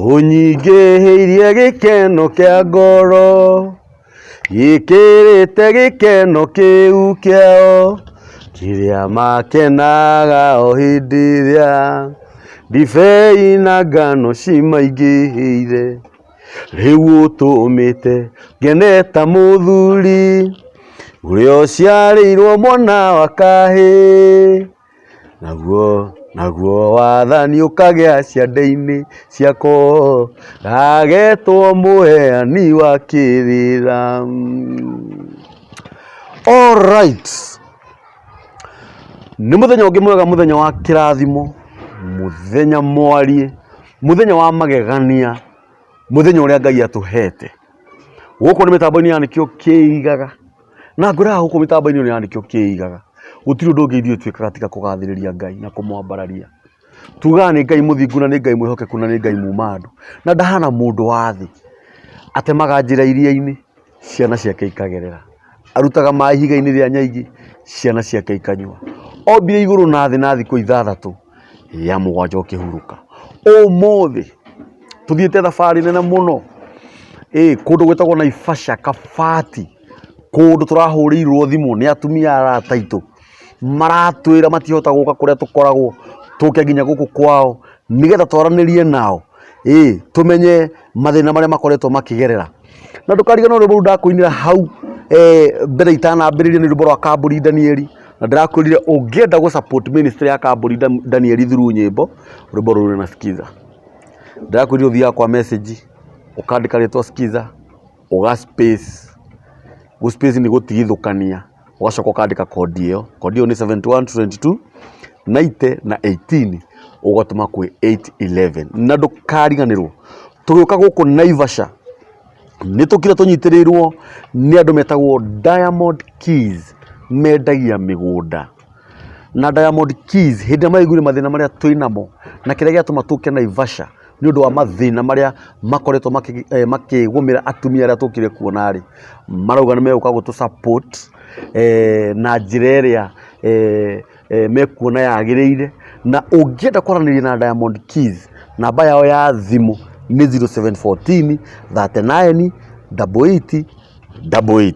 Ũnyingĩhĩirie gĩkeno kĩa ngoro, gĩkĩrĩte gĩkeno kĩu kĩao, kĩrĩa makenaga o hĩndĩ ĩrĩa ndibei na ngano cimaingĩhĩire. Rĩu ũtũmĩte ngene ta mũthuri ũrĩa ũciarĩirwo mwana wa kahĩĩ. Naguo naguo wathani ũkagĩa ciande-inĩ ciakwa, agetwo mũheani wa kĩrĩra. Alright. Nĩ mũthenya ũngĩ mwega, mũthenya wa kĩrathimo, mũthenya mwariĩ, mũthenya wa magegania, mũthenya ũrĩa Ngai atũhete. Gũkũ nĩ mĩtambo-inĩ ya Nĩkĩo Kĩigaga. Na ngwĩraga gũkũ mĩtambo-inĩ ĩno ya Nĩkĩo Kĩigaga, gũtirĩ ũndũ ũngĩ ithuĩ twĩkaga tiga kũgathĩrĩria Ngai na kũmwambararia. Tugaga nĩ Ngai mũthingu na nĩ Ngai mwĩhokeku na nĩ Ngai muma andũ, na ndahana mũndũ wa thĩ. Atemaga njĩra iria-inĩ, ciana ciake ikagerera. Arutaga maĩ ihiga-inĩ rĩa nyaigĩ, ciana ciake ikanyua. Ombire igũrũ na thĩ na thikũ ithathatũ, ya mũgwanja ũkĩhurũka. Ũmũthĩ tũthiĩte thabarĩ nene mũno, ĩ kũndũ gwĩtagwo Naivasha Kabati, kũndũ tũrahũrĩirwo thimũ nĩ atumia arata aitũ, maratwĩra matihota gũka kũrĩa tũkoragwo, tũke nginya gũkũ kwao, nĩgetha twaranĩrie nao, ĩ tũmenye mathĩna marĩa makoretwo makĩgerera. Na ndũkariganĩrwo rwĩmbo rũu ndakũinĩra hau mbere itanambĩrĩria nĩ rwĩmbo rwa Kambũri Danieli, na ndĩrakwĩrire ũngĩenda gũ support ministry ya Kambũri Danieli through nyĩmbo, rwĩmbo rũrũ rwĩna Skiza. Ndĩrakwĩrire ũthiaga kwa message, ũkandĩka rĩtwa Skiza, ũga space, gũ space nĩ gũtigithũkania, ũgacoka ũkandĩka kondi ĩyo, kondi ĩyo nĩ 7122 90 na 18 ũgatũma kwĩ 811. Na ndũkariganĩrwo tũgĩũka gũkũ Naivasha nĩ tũkire tũnyitĩrĩirwo nĩ andũ metagwo Diamond Keys, mendagia mĩgũnda. Na Diamond Keys hĩndĩ ĩrĩa maraiguire mathĩna marĩa twĩ namo na kĩrĩa gĩatũma tũke Naivasha nĩ ũndũ wa mathĩna marĩa makoretwo makĩgũmĩra atumia arĩa tũkire kuona rĩ, marauga nĩ megũka gũtũ support na njĩra ĩrĩa mekuona yagĩrĩire. Na ũngĩenda kwaranĩria na Diamond Keys, namba yao ya thimũ nĩ 0714 39 88 88.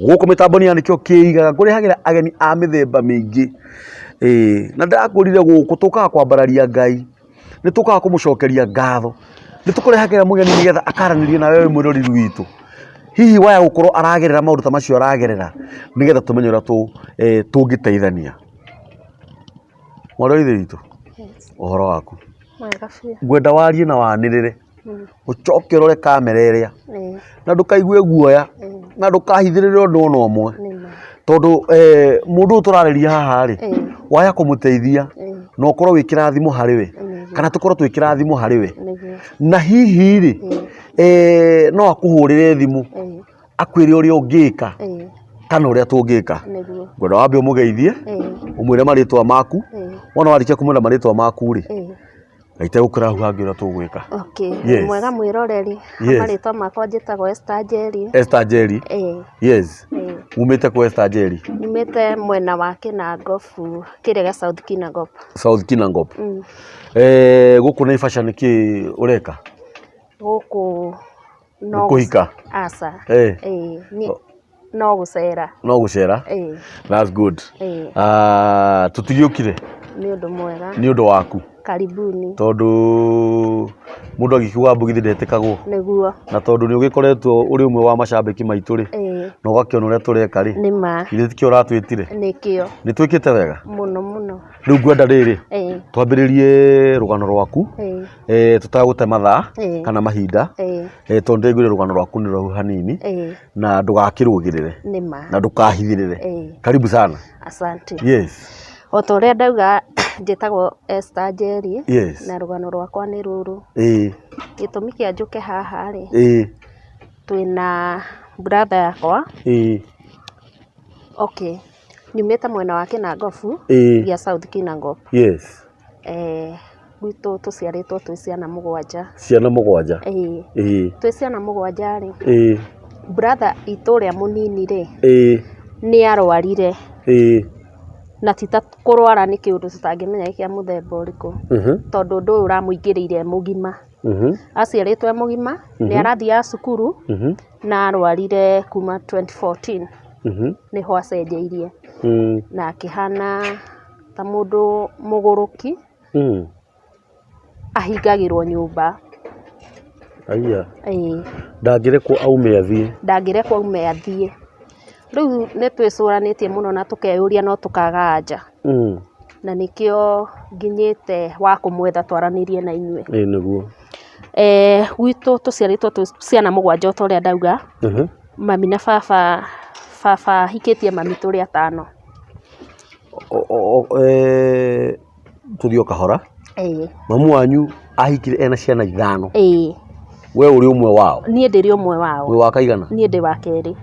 Gũkũ mĩtambo-inĩ ya Nĩkĩo Kĩigaga ngũrehagĩra ageni a mĩthemba mĩingĩ. Ĩĩ na ndĩrakwĩrire gũkũ tũkaga kwambararia Ngai, nĩ tũkaga kũmũcokeria ngatho, nĩ tũkũrehagĩra mũgeni nĩgetha akaranĩria nawe wĩ mwĩroreri witũ. Hihi waya gũkorwo aragerera maũndũ ta macio aragerera, nĩgetha tũmenye ũrĩa tũngĩteithania. Mwarĩ wa ithe witũ, ũhoro waku? Mwega biũ. Ngwenda warie na wanĩrĩre, ũcoke ũrore kamera ĩrĩa, na ndũkaigue guoya, na ndũkahithĩrĩre ũndũ ona ũmwe, tondũ mũndũ ũyũ tũrarĩria haha rĩ, waya kũmũteithia na ũkorwo wĩ kĩrathimo harĩ we, kana tũkorwo twĩ kĩrathimo harĩ we, na hihi rĩ, no akũhũrĩre thimũ akwĩre ũrĩa ũngĩka kana ũrĩa tũngĩka. Ngwenda wambe ũmũgeithie, ũmwĩre marĩtwa maku, wona warĩkia kũmwĩra marĩtwa maku rĩ, Ngai gũkĩra hau hangĩ ũrĩa tũgwĩka. Okay. Yes. Mwega mwĩroreri. Yes. Marĩtwa makwa njĩtagwo Esther Njeri. Esther Njeri. Yes. Umĩte kũ Esther Njeri? Nyumĩte mwena wa Kinangop, kĩrĩa gĩa South Kinangop. South Kinangop. Eh, gũkũ Naivasha nĩ kĩ ũreka? Gũkũ no Nĩ kũhika? Aca. Eh. Ĩĩ, niĩ no gũcera. No gũcera? Ĩĩ. That's good. Ĩĩ. Ah, tũtigĩũkire Nĩ ũndũ mwega. nĩ ũndũ waku Karibuni. tondũ mũndũ angĩkiuga mbugithi ndetĩkagwo Nĩguo. na tondũ nĩ ũgĩkoretwo ũrĩ ũmwe wa macambĩki maitũ rĩ Ĩĩ. na ũgakĩona ũrĩa tũreka rĩ Nĩ ma. githĩ tikĩo ũratwĩtire Nĩkĩo. nĩ twĩkĩte wega Mũno mũno. rĩu ngwenda rĩrĩ Ĩĩ. twambĩrĩrie rũgano rwaku Ĩĩ. Tũtagũte mathaa Ĩĩ. kana mahinda Ĩĩ. tondũ ndĩraiguire rũgano rwaku nĩ rũraihu hanini Ĩĩ. na ndũgakĩrũgĩrĩre Nĩ ma. na ndũkahithĩrĩre. Ĩĩ. Karibu sana. Asante. Yes. O ta ũrĩa ndauga njĩtagwo Esther Njeri Yes. na rũgano rwakwa nĩ rũrũ. Ĩĩ. Gĩtũmi kĩa njũke haha rĩ, Ĩĩ. twĩna brother yakwa. Ĩĩ. Okay. Nyumĩte mwena wa Kinangobu Ĩĩ. gĩa South Kinangop. Yes. Eh, gwitũ tũciarĩtwo twĩ ciana mũgwanja. Ciana mũgwanja? Ĩĩ. Ĩĩ. Twĩ ciana mũgwanja rĩ, Ĩĩ. brother itũ ũrĩa mũnini rĩ, Ĩĩ. nĩ arwarire. Ĩĩ. Na ti ta kũrwara nĩ kĩũndũ tũtangĩmenya nĩ kĩa mũthemba ũrĩkũ, tondũ ũndũ ũyũ ũramũingĩrĩire e mũgima. Aciarĩtwo e mũgima, nĩ arathiaga cukuru, na arwarire kuma 2014, nĩho acenjeirie na akĩhana ta mũndũ mũgũrũki. Ahingagĩrwo nyũmba. Aya. Ĩĩ. Ndangĩrekwo aume athiĩ. Ndangĩrekwo aume athiĩ. Rĩu nĩ twĩcũranĩtie mũno na tũkeyũria no tũkaga anja. Na nĩkĩo nginyĩte wa kũmwetha twaranĩrie na inyuĩ. Ĩĩ nĩguo. Gwitũ tũciarĩtwo twĩ ciana mũgwanja o ta ũrĩa ndauga. Mami na baba, baba ahikĩtie mami tũrĩ atano. Tũthiĩ o kahora. Ĩĩ. Mamu wanyu ahikire ena ciana ithano. Ĩĩ. We ũrĩ ũmwe wao? Niĩ ndĩrĩ ũmwe wao. Wĩ wa kaigana? Niĩ ndĩ wa kerĩ.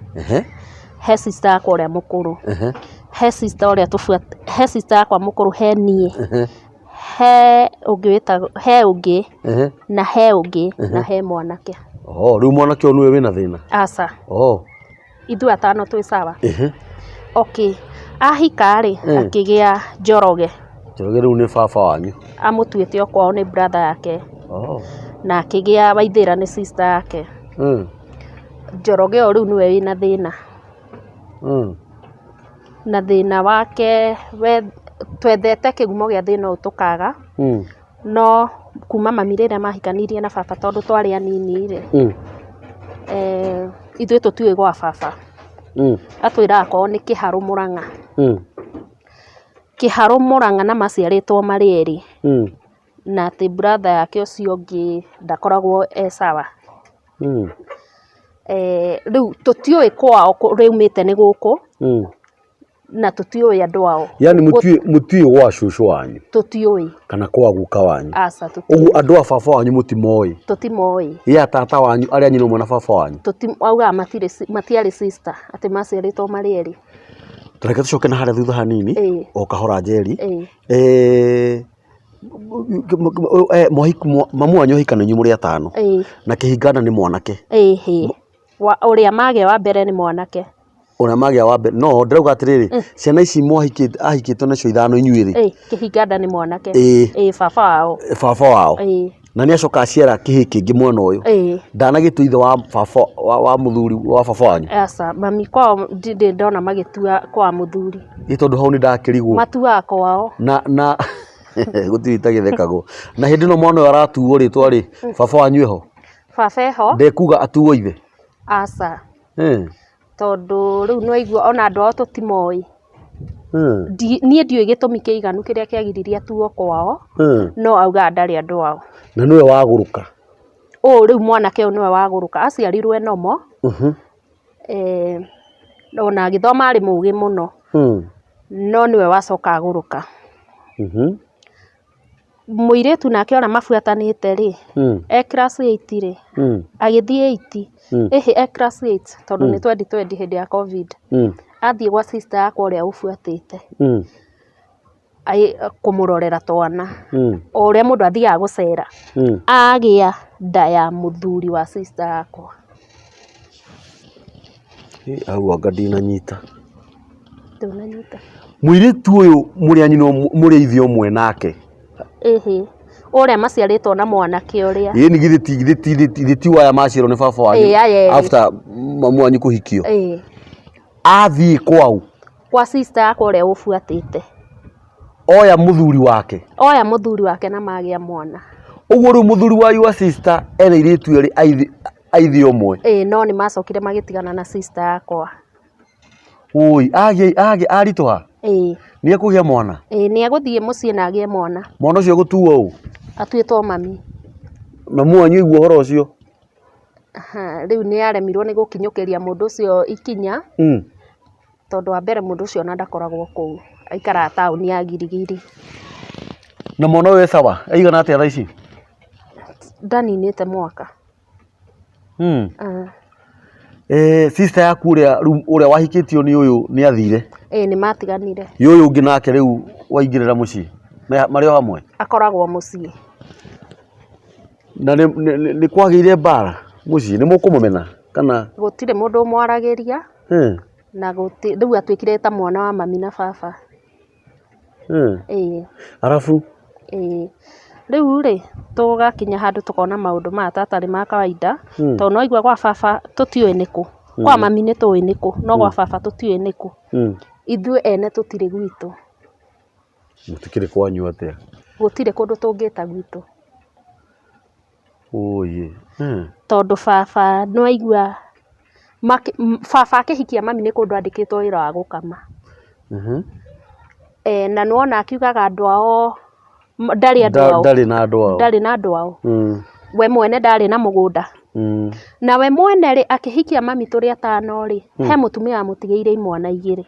He sister yakwa ũrĩa mũkũrũ. He sister ũrĩa tũbuat, he sister yakwa mũkũrũ, he niĩ. He ũngĩ wĩtagwo, he ũngĩ, na he ũngĩ, na he mwanake. Oh, rĩu mwanake ũyũ nĩwe wĩna thĩna? Aca. Oh. Ithuĩ atano twĩ sawa. Okay, ahika rĩ, akĩgĩa Njoroge. Njoroge rĩu nĩ baba wanyu. Amũtuĩte o kwao nĩ brother yake. Oh. Na akĩgĩa Waithĩra nĩ sister yake. Njoroge ũyũ rĩu nĩwe wĩna thĩna. Na thĩna wake we twethete kĩhumo gĩa thĩna ũyũ tũkaga. No kuma mami rĩrĩa mahikanirie na baba tondũ twarĩ anini rĩ, ithuĩ tũtiũĩ gwa baba. Atwĩraga kwao nĩ Kĩharũ Mũrang'a. Kĩharũ Mũrang'a na maciarĩtwo marĩ erĩ. Na atĩ brother yake ũcio ũngĩ ndakoragwo e sawa. Rĩu tũtiũĩ kwao rĩaumĩte nĩ gũkũ. Na tũtiũĩ andũ ao. Yani mũtiũĩ gwa cũcũ wanyu? Tũtiũĩ. Kana kwa guka wanyu? Aca, tũtiũĩ. Ũguo andũ a baba wanyu mũtimoĩ? Tũtimoĩ. Ĩ a tata wanyu arĩa nyina ũmwe na baba wanyu? Augaga matiarĩ sister, atĩ maciarĩtwo marĩ erĩ. Reke tũcoke na harĩa thutha hanini, o kahora Njeri. Mamu wanyu ahikana inyuĩ mũrĩ atano. Na kĩhingana nĩ mwanake. Ĩhĩ. Ũrĩa magĩa wa mbere nĩ mwanake. Ũrĩa magĩa wa mbere, no ndĩrauga atĩrĩrĩ, ciana ici mwahikĩte, ahikĩtwo nacio ithano inyuĩ rĩ. Ĩĩ, kĩhinganda nĩ mwanake. Ĩĩ, baba wao. Baba wao. Na nĩ acoka aciara kĩhĩ kĩngĩ mwena ũyũ. Ndanagĩtua ithe wa baba, wa mũthuri, wa baba wanyu? Aca, mami kwao ndirĩ ndona magĩtua kwa mũthuri. Ĩ tondũ hau nĩ ndakĩrigwo. Matuaga kwao. Na gũtirĩ itagĩthekagwo. Na hĩndĩ ĩno mwana ũyũ aratuo rĩtwa rĩ, baba wanyu eho? Baba eho. Ndekuga atuo ithe? Aca. Tondũ rĩu nĩ waigua ona andũ ao tũtimoĩ. Niĩ ndiũĩ gĩtũmi kĩiganu kĩrĩa kĩagiririe atuo kwao, no augaga ndarĩ andũ ao. Na nĩwe wagũrũka? Ũũ rĩu mwanake ũyũ nĩwe wagũrũka, aciarirwo e normal, ona agĩthoma arĩ mũgĩ mũno, no nĩwe wacoka agũrũka. Mũirĩtu nake ũrĩa mabuatanĩte rĩ, e class 8 rĩ, agĩthiĩ 8, ĩhĩ e class 8 tondũ nĩ 2020 hĩndĩ ya Covid, athiĩ gwa sister yakwa ũrĩa ũbuatĩte, kũmũrorera twana, o ũrĩa mũndũ athiaga gũcera, agĩa nda ya mũthuri wa sister yakwa. Hau anga ndinanyita. Ndũnanyita. Mũirĩtu ũyũ mũrĩ a nyina ũmwe, mũrĩ a ithe ũmwe nake? Ĩhĩ, ũrĩa maciarĩtwo na mwanake ũrĩa. Ĩni githĩ ti githĩ ti githĩ ti waya maciarwo nĩ baba wanyu? Ĩĩ, aya erĩ. After mamu wanyu kũhikio? Ĩĩ. Athiĩ kwao? Kwa sister yakwa ũrĩa ũbuatĩte. Oya mũthuri wake? Oya mũthuri wake na magĩa mwana. Ũguo rĩu mũthuri wa your sister ena airĩtu erĩ a ithe ũmwe? Ĩĩ, no nĩ macokire magĩtigana na sister yakwa. Ũi, agĩa, agĩa, aritũha? Ĩĩ. Nĩ ekũgĩa mwana? Ĩĩ, nĩ egũthiĩ mũciĩ na agĩe mwana. Mwana ũcio egũtuo ũ? Atuĩtwo mami. Mamu wanyu aigua ũhoro ũcio? Aha, rĩu nĩ aremirwo nĩ gũkinyũkĩria mũndũ ũcio ikinya. Tondũ wa mbere mũndũ ũcio ona ndakoragwo kũu, aikaraga taũni ya Giligili. Na mwana ũyũ e sawa? Aigana atĩa thaa ici? Ndaninĩte mwaka. Sister yaku ũrĩa rĩu ũrĩa wahikĩtio nĩ ũyũ nĩ athire? Ĩĩ nĩ matiganire. Ĩ ũyũ ũngĩ nake rĩu waingĩrĩra mũciĩ? Marĩ o hamwe? Akoragwo mũciĩ. Na nĩ kwagĩire mbara mũciĩ? Nĩ mũkũmũmena kana? Gũtirĩ mũndũ ũmwaragĩria. Na rĩu atuĩkire ta mwana wa mami na baba. Ĩĩ. Arabu? Ĩĩ. Rĩu rĩ, tũgakinya handũ tũkona maũndũ maya ta atarĩ ma kawaida, tondũ no igua gwa baba tũtiũĩ nĩkũ, kwa mami nĩ tũĩ nĩkũ, no gwa baba tũtiũĩ nĩkũ. Ithuĩ ene tũtirĩ gwitũ. Mũtikĩrĩ kwanyu atĩa? Gũtirĩ kũndũ tũngĩta gwitũ. Ũũi. Tondũ baba nĩ waigua baba akĩhikia mami nĩ kũndũ andĩkĩtwo wĩra wa gũkama. Na nĩ wona akiugaga andũ ao ndarĩ andũ ao. Ndarĩ na andũ ao. Ndarĩ na andũ ao. We mwene ndarĩ na mũgũnda. Na we mwene rĩ, akĩhikia mami tũrĩ atano rĩ, he mũtumia wamũtigĩire imwana igĩrĩ.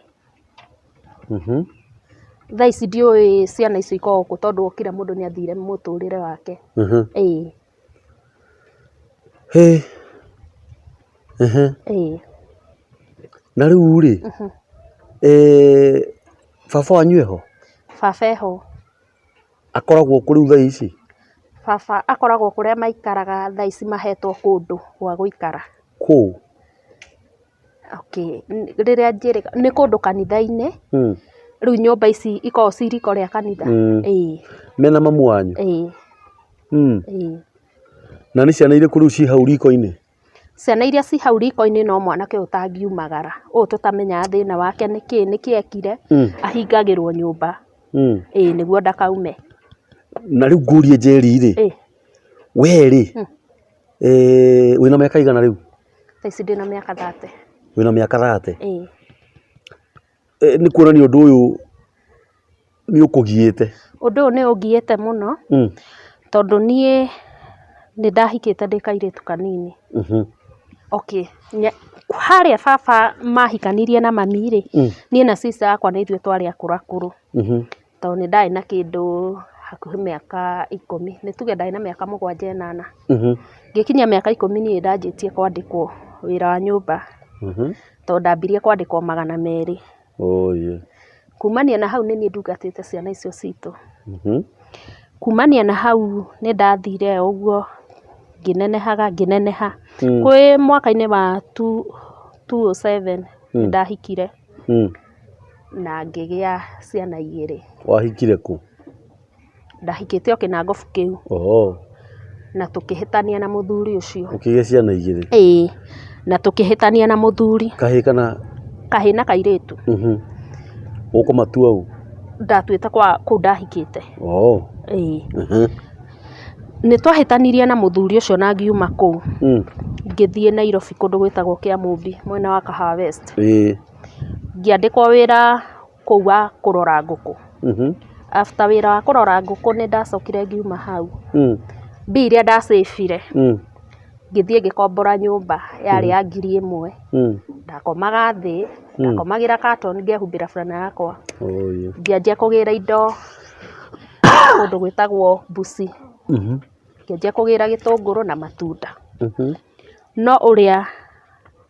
Thaa ici ndiũĩ ciana icio ikoragwo kũ tondũ kila mũndũ nĩ athire mũtũrĩre wake. Ĩĩ. Hĩ. Ĩĩ. Na rĩu rĩ, baba wanyu eho? Baba eho. Akoragwo kũ rĩu thaa ici? Baba akoragwo kũrĩa maikaraga thaa ici mahetwo kũndũ gwa gũikara. Kũ? Okay, rĩrĩa njĩrĩga nĩ kũndũ kanitha-inĩ. Rĩu nyũmba ici ikoragwo ci riko rĩa kanitha. Ĩĩ. Mena mamu wanyu? Ĩĩ. Ĩĩ. Na nĩ ciana irĩkũ rĩu ci hau riko-inĩ? Ciana iria ci hau riko-inĩ no mwanake ũyũ ũtangiumagara, ũyũ tũtamenyaga thĩna wake nĩ kĩ, nĩkĩ ekire, ahingagĩrwo nyũmba. Ĩĩ nĩguo ndakaume. Na rĩu ngũrie Njeri rĩ, we rĩ, wĩna mĩaka igana rĩu? Thaa ici ndĩna mĩaka 30. Wĩna mĩaka 30? Ĩĩ. Nĩ kuonania ũndũ ũyũ nĩ ũkũgiĩte. Ũndũ ũyũ nĩ ũngiĩte mũno, tondũ niĩ nĩ ndahikĩte ndĩ kairĩtu kanini. Okay, harĩa baba mahikanirie na mami rĩ, niĩ na sister yakwa nĩ ithuĩ twarĩ akũrakũrũ. Tondũ nĩ ndarĩ na kĩndũ hakuhĩ mĩaka 10, nĩ tuge ndarĩ na mĩaka 7 8. Ngĩkinyia mĩaka 10 niĩ ndanjĩtie kwandĩkwo wĩra wa nyũmba, tondũ ndambirie kwandĩkwo 200. Kumania na hau nĩ niĩ ndungatĩte ciana icio citũ. Kumania na hau nĩ ndathire o ũguo ngĩnenehaga ngĩneneha. Kwĩ mwaka-inĩ wa 2007 nĩ ndahikire na ngĩgĩa ciana igĩrĩ. Wahikire kũ? Ndahikĩte o kĩnangobu kĩu. Na tũkĩhĩtania na mũthuri ũcio. Ũkĩgĩa ciana igĩrĩ? Ĩĩ, na tũkĩhĩtania na mũthuri. Kahĩĩ kana? Kahĩĩ na kairĩtu. Ũkũmatua ũ? Ndatuĩte kwa kũu ndahikĩte. Ĩĩ. Nĩ twahĩtanirie na mũthuri ũcio na ngiuma kũu. Ngĩthiĩ Nairobi kũndũ gwĩtagwo Kĩamũmbi mwena wa Kahawa West. Ngĩandĩkwo wĩra kũu wa kũrora ngũkũ. After wĩra wa kũrora ngũkũ nĩ ndacokire ngiuma hau. Mbia iria ndacĩbire, ngĩthiĩ ngĩkombora nyũmba yarĩ ya 1000. Ndakomaga thĩ, ndakomagĩra carton ngehumbĩra burana yakwa. Ngĩanjia kũgĩra indo kũndũ gwĩtagwo Busi. Ngĩanjia kũgĩra gĩtũngũrũ na matunda. No ũrĩa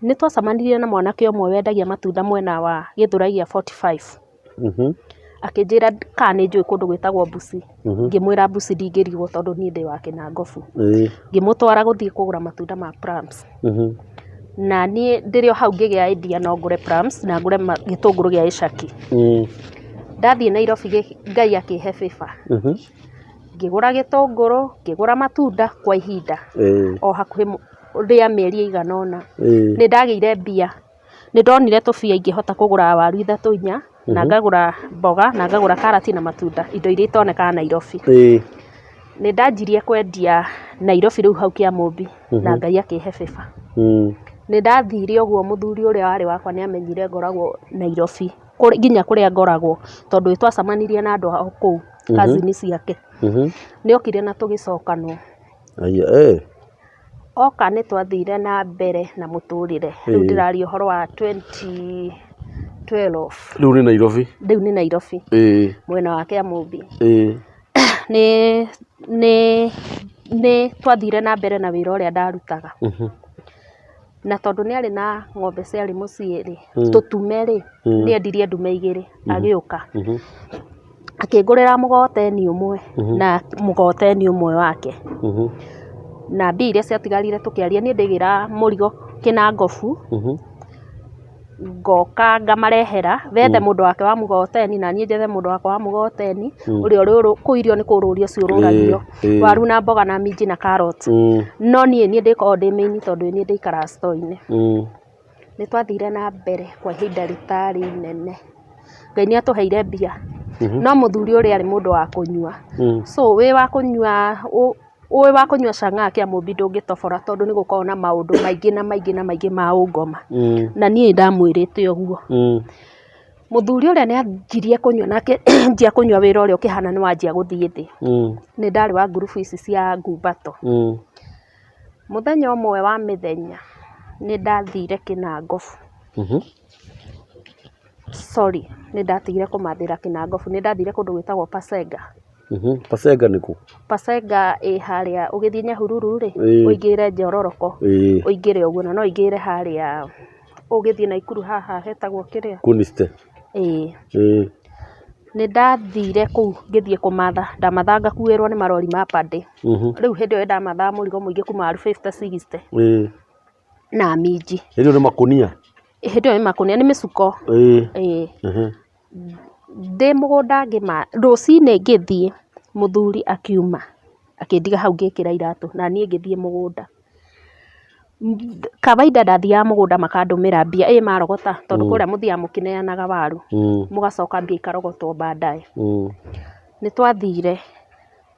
nĩ twacemanirie na mwanake ũmwe wendagia matunda mwena wa Gĩthũrai gĩa 45. Akĩnjĩra kana nĩ njũĩ kũndũ gwĩtagwo Busi. Ngĩmwĩra Busi ndingĩrigwo tondũ niĩ ndĩ wa Kĩnangobu. Ngĩmũtwara gũthiĩ kũgũra matunda ma plums. Na niĩ ndĩrĩ o hau ngĩgĩa idea no ngũre plums na ngũre gĩtũngũrũ gĩa icaki. Ndathiĩ Nairobi Ngai akĩhe favor. Ngĩgũra gĩtũngũrũ, ngĩgũra matunda kwa ihinda o hakuhĩ rĩa mĩeri ĩigana ũna. Nĩ ndagĩire mbia. Nĩ ndonire tũbia ingĩhota kũgũra waru 3 4 na ngagũra mboga na ngagũra karati na matunda, indo iria itonekaga Nairobi. Nĩ ndanjirie kwendia Nairobi rĩu hau Kĩamũmbi na Ngai akĩhe favor. Nĩ ndathire ũguo mũthuri ũrĩa warĩ wakwa nĩ amenyire ngoragwo Nairobi nginya kũrĩa ngoragwo tondũ nĩ twacemanirie na andũ ao kũu cousin ciake. Nĩ okire na tũgĩcokanwo. Oka nĩ twathire na mbere na mũtũrĩre. Rĩu ndĩraria ũhoro wa 2012. Rĩu nĩ Nairobi? Rĩu nĩ Nairobi. Mwena wa Kĩamũmbi. Nĩ twathire na mbere na wĩra ũrĩa ndarutaga. Na tondũ nĩ arĩ na ng'ombe ciarĩ mũciĩ rĩ, tũtume rĩ, nĩ endirie ndume igĩrĩ agĩũka. Akĩngũrĩra mũgogoteni ũmwe na mũgogoteni ũmwe wake. Na mbia iria ciatigarire tũkĩaria niĩ ndĩgĩra mũrigo Kĩnangobu. Ngoka ngamarehera, bethe mũndũ wake wa mũgogoteni na niĩ njethe mũndũ wakwa wa mũgogoteni ũrĩa ũrĩ kũu, irio nĩ kũrũrio ciũrũragio, waru na mboga na minji na karoti. No niĩ ndĩkoragwo ndĩ main tondũ niĩ ndĩikaraga store-inĩ. Nĩ twathire na mbere kwa ihinda rĩtarĩ inene. Ngai nĩ atũheire mbia, no mũthuri ũrĩa arĩ mũndũ wa kũnyua. So wĩ wa kũnyua, wĩ wa kũnyua chang'aa kĩa mũmbi ndũngĩtobora, tondũ nĩ gũkoragwo na maũndũ maingĩ na maingĩ na maingĩ ma ũngoma. Na niĩ ndamwĩrĩte ũguo. Mũthuri ũrĩa nĩ anjirie kũnyua, nake njia kũnyua wĩra ũrĩa ũkĩhana nĩ wanjia gũthiĩ thĩ. Nĩ ndarĩ wa ngurubu ici cia ngumbato. Mũthenya ũmwe wa mĩthenya nĩ ndathire Kĩnangobu. Sorry, nĩ ndatigire kũmathĩra Kĩnangobu, nĩ ndathire kũndũ gwĩtagwo Pasenga. Pasenga nĩ kũ? Pasenga ĩ harĩa ũgĩthiĩ Nyahururu rĩ, ũingĩre Njororoko, ũingĩre ũguo, na no ũingĩre harĩa ũgĩthiĩ Naikuru haha hetagwo kĩrĩa? Kuniste. Ĩĩ. Nĩ ndathire kũu ngĩthiĩ kũmatha, ndamathaga ngakuĩrwo nĩ marori ma paddy. Rĩu hĩndĩ ĩyo nĩndamathaga mũrigo mũingĩ kuma waru 50, 60 na minji. Hĩndĩ ĩyo nĩ makũnia? Hĩndĩ ĩyo nĩ makũnia, nĩ mĩcuko. Ĩĩ. Ndĩ mũgũnda ngĩma, rũcinĩ ngĩthiĩ, mũthuri akiuma akĩndiga hau ngĩkĩra iratũ, na niĩ ngĩthiĩ mũgũnda. Kawaida ndathiaga mũgũnda makandũmĩra mbia, ĩ marogota, tondũ kũrĩa mũthiaga mũkĩneanaga waru, mũgacoka mbia ikarogotwo baadaye. Nĩ twathire,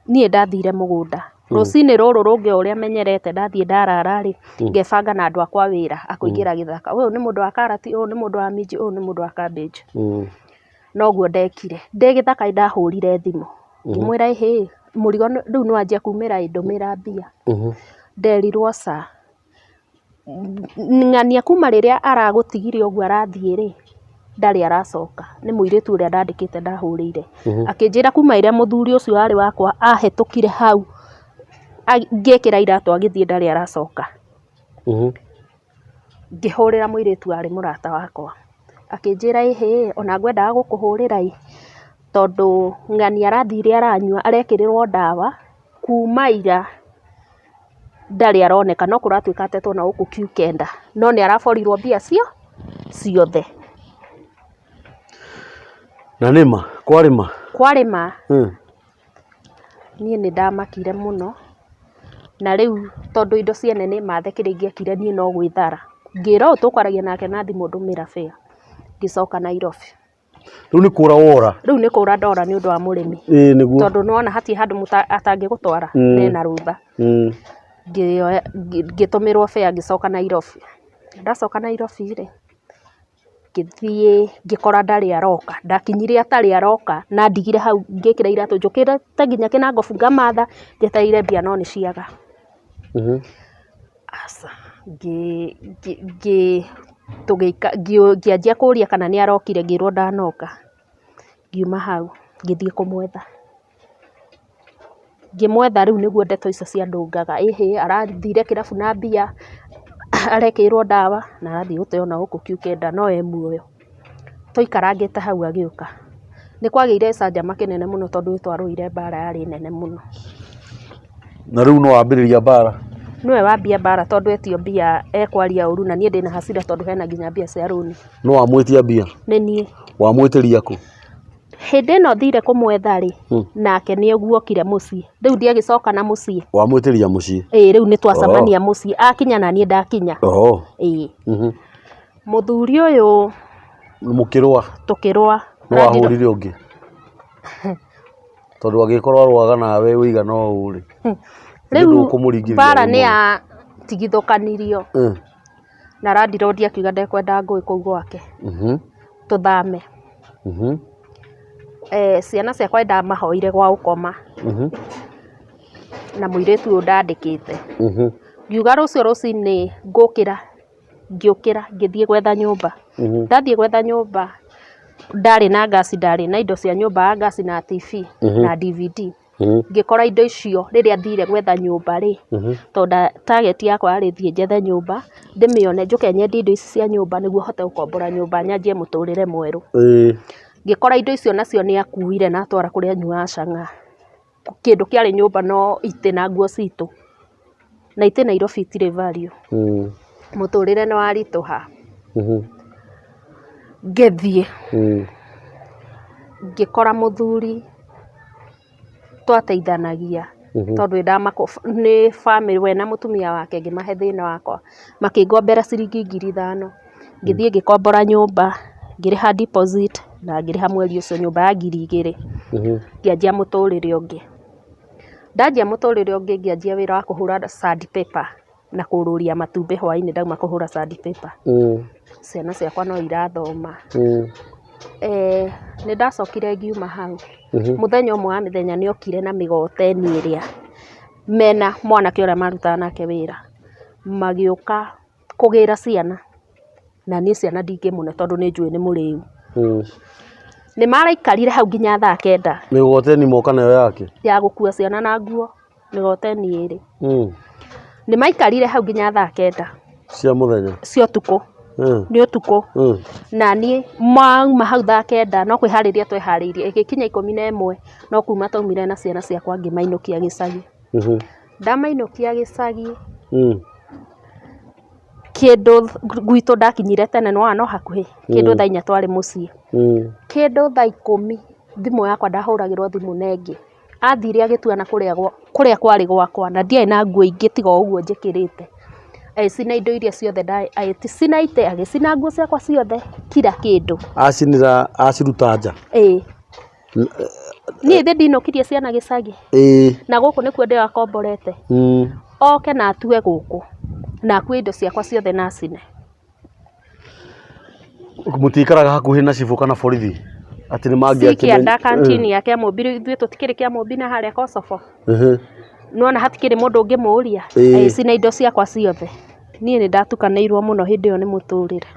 niĩ ndathire mũgũnda rũcinĩ rũrũ rũngĩ, o ũrĩa menyerete, ndathiĩ ndarara rĩ, ngebanga na andũ akwa wĩra akũingĩra gĩthaka, ũyũ nĩ mũndũ wa karati, ũyũ nĩ mũndũ wa minji, ũyũ nĩ mũndũ wa cabbage. Noguo ndekire. Ndĩ gĩthaka nĩ ndahũrire thimũ ngĩmwĩra, ĩhĩ, mũrigo rĩu nĩ wanjia kumĩra ĩ, ndũmĩra mbia. Nderirwo ca, ng'ania kuma rĩrĩa aragũtigire ũguo arathiĩ rĩ, ndarĩ aracoka. Nĩ mũirĩtu ũrĩa ndandĩkĩte ndahũrĩire, akĩnjĩra kuma rĩrĩa mũthuri ũcio warĩ wakwa ahĩtũkire hau ngĩkĩra iratũ agĩthiĩ, ndarĩ aracoka. Ngĩhũrĩra mũirĩtu warĩ mũrata wakwa, akĩnjĩra, ĩhĩ, ona ngwendaga gũkũhũrĩra ĩ, tondũ ng'ania arathire aranyua, arekĩrĩrwo ndawa kuma ira, ndarĩ aroneka, no kũratuĩka atetwo na gũkũ Q9, no nĩ araborirwo mbia cio ciothe. Na nĩma kwarĩ ma? Kwarĩ ma. Niĩ nĩ ndamakire mũno, na rĩu tondũ indo ciene nĩ mathe, kĩrĩa ingĩekire niĩ no gwĩthara. Ngĩra ũyũ tũkwaragia nake na thimũ, ndũmĩra fare, ngĩcoka Nairobi. Rĩu nĩ kũra wora? Rĩu nĩ kũra ndora nĩ ũndũ wa mũrĩmi. Ĩĩ nĩguo. Tondũ nĩwona hatirĩ handũ atangĩgũtwara mena rũtha. Ngĩoya ngĩtũmĩrwo fare, ngĩcoka Nairobi. Ndacoka Nairobi rĩ, ngĩthiĩ ngĩkora ndarĩ aroka. Ndakinyire atarĩ aroka, na ndigire hau ngĩkĩra iratũ, njũkĩrĩte nginya Kĩnangobu ngamatha njetereire mbia, no nĩ ciaga. Aca, ngĩanjia kũria kana nĩ arokire, ngĩrwo ndanoka. Ngiuma hau ngĩthiĩ kũmwetha. Ngĩmwetha rĩu nĩguo ndeto icio ciandũngaga, ĩhĩ, arathire kĩrabu na mbia, arekĩrwo ndawa na arathiĩ gũteo na gũkũ Q9, no e muoyo. Tũikarangĩte hau agĩũka. Nĩ kwagĩire gĩcanjama kĩnene mũno, tondũ nĩ twarũire mbara yarĩ nene mũno. Na rĩu no wambĩrĩria mbara? Nĩwe wambia mbara, tondũ etio mbia ekwaria ũru, na niĩ ndĩna hasira tondũ hena nginya mbia cia rũni. No wamwĩtia mbia? Nĩ niĩ. Wamwĩtĩria kũ? Hĩndĩ ĩno thire kũmwetha rĩ, nake nĩ guokire mũciĩ. Rĩu ndiagĩcoka na mũciĩ. Wamwĩtĩria mũciĩ? Ĩĩ, rĩu nĩ twacemania mũciĩ, akinya na niĩ ndakinya. Ĩĩ. Mũthuri ũyũ Mũkĩrũa? Tũkĩrũa. No wahũrire ũngĩ? Tondũ angĩkorwo arũaga nawe ũigana ũũ rĩ, Rĩu ndũkũmũringithia mbara rĩmwe. Nĩ yatigithũkanirio na landlord akiuga ndekwenda ngũĩ kũu gwake, tũthame. Ciana ciakwa nĩndamahoire gwa gũkoma na mũirĩtu ũyũ ndandĩkĩte. Ngiuga rũciũ rũcinĩ ngũkĩra, ngĩũkĩra ngĩthiĩ gwetha nyũmba. Ndathiĩ gwetha nyũmba, ndarĩ na ngasi, ndarĩ na indo cia nyũmba ya ngasi na TV na DVD. Ngĩkora indo icio rĩrĩa thire gwetha nyũmba rĩ, tondũ target yakwa yarĩ thiĩ njethe nyũmba, ndĩmĩone, njũke nyendie indo ici cia nyũmba nĩguo hote gũkombora nyũmba nyanjie mũtũrĩre mwerũ. Ngĩkora indo icio nacio nĩ akuire na atwara kũrĩa anyuaga chang'aa. Kĩndũ kĩarĩ nyũmba no itĩ na nguo citũ, na itĩ Nairobi itirĩ value. Mũtũrĩre nĩ waritũha. Ngĩthiĩ ngĩkora mũthuri twateithanagia tondũ nĩ bamĩrĩ we na mũtumia wake, ngĩmahe thĩna wakwa, makĩngombera ciringi 5,000. Ngĩthiĩ ngĩkombora nyũmba, ngĩrĩha deposit na ngĩrĩha mweri ũcio nyũmba ya 2,000. Ngĩanjia mũtũrĩre ũngĩ. Ndanjia mũtũrĩre ũngĩ, ngĩanjia wĩra wa kũhũra sand paper na kũrũria matumbĩ hwaĩ-inĩ ndauma kũhũra sand paper. Ciana ciakwa no irathoma. Nĩ ndacokire ngiuma hau. Mũthenya ũmwe wa mĩthenya nĩ okire na mĩgoteni ĩrĩa mena mwanake ũrĩa marutaga nake wĩra, magĩũka kũgĩra ciana, na niĩ ciana ndingĩmũne tondũ nĩ njũĩ nĩ mũrĩu. Nĩ maraikarire hau nginya thaa 9. Mĩgogoteni moka nayo yake? Ya gũkua ciana na nguo, mĩgogoteni ĩrĩ. Nĩ maikarire hau nginya thaa 9. Cia mũthenya? Cia ũtukũ. Nĩ ũtukũ. Na niĩ mauma hau thaa 9 no kwĩharĩria tweharĩirie, ĩgĩkinya 11 no kuma twaumire na ciana ciakwa ngĩmainũkia gĩcagi. Ndamainũkia gĩcagi, kĩndũ gwitũ ndakinyire tene, nĩwona no hakuhĩ, kĩndũ thaa 4 twarĩ mũciĩ. Kĩndũ thaa 10 thimũ yakwa ndahũragĩrwo thimũ na ĩngĩ. Athire agĩtua na kũrĩa kwarĩ gwakwa, na ndiarĩ na nguo ingĩ tiga o ũguo njĩkĩrĩte. Agĩcina indo iria ciothe, agĩcina itĩ, agĩcina nguo ciakwa ciothe, kila kĩndũ. Acinĩra, aciruta nja? Ĩĩ. Niĩ ithe ndinũkirie ciana gĩcagi? Ĩĩ. Na gũkũ nĩkuo ndĩrakomborete. Oke na atue gũkũ na akue indo ciakwa ciothe na acine. Mũtiikaraga hakuhĩ na cibũ kana borithi atĩ nĩ Si kĩanda kantini ya Kĩamũmbi, ithuĩ tũtikĩrĩ Kĩamũmbi na harĩa Kocobo. Nĩwona hatikĩrĩ mũndũ ũngĩmũria? Agĩcina indo ciakwa ciothe. Niĩ nĩ ndatukanĩirwo mũno hĩndĩ ĩyo nĩ mũtũrĩre.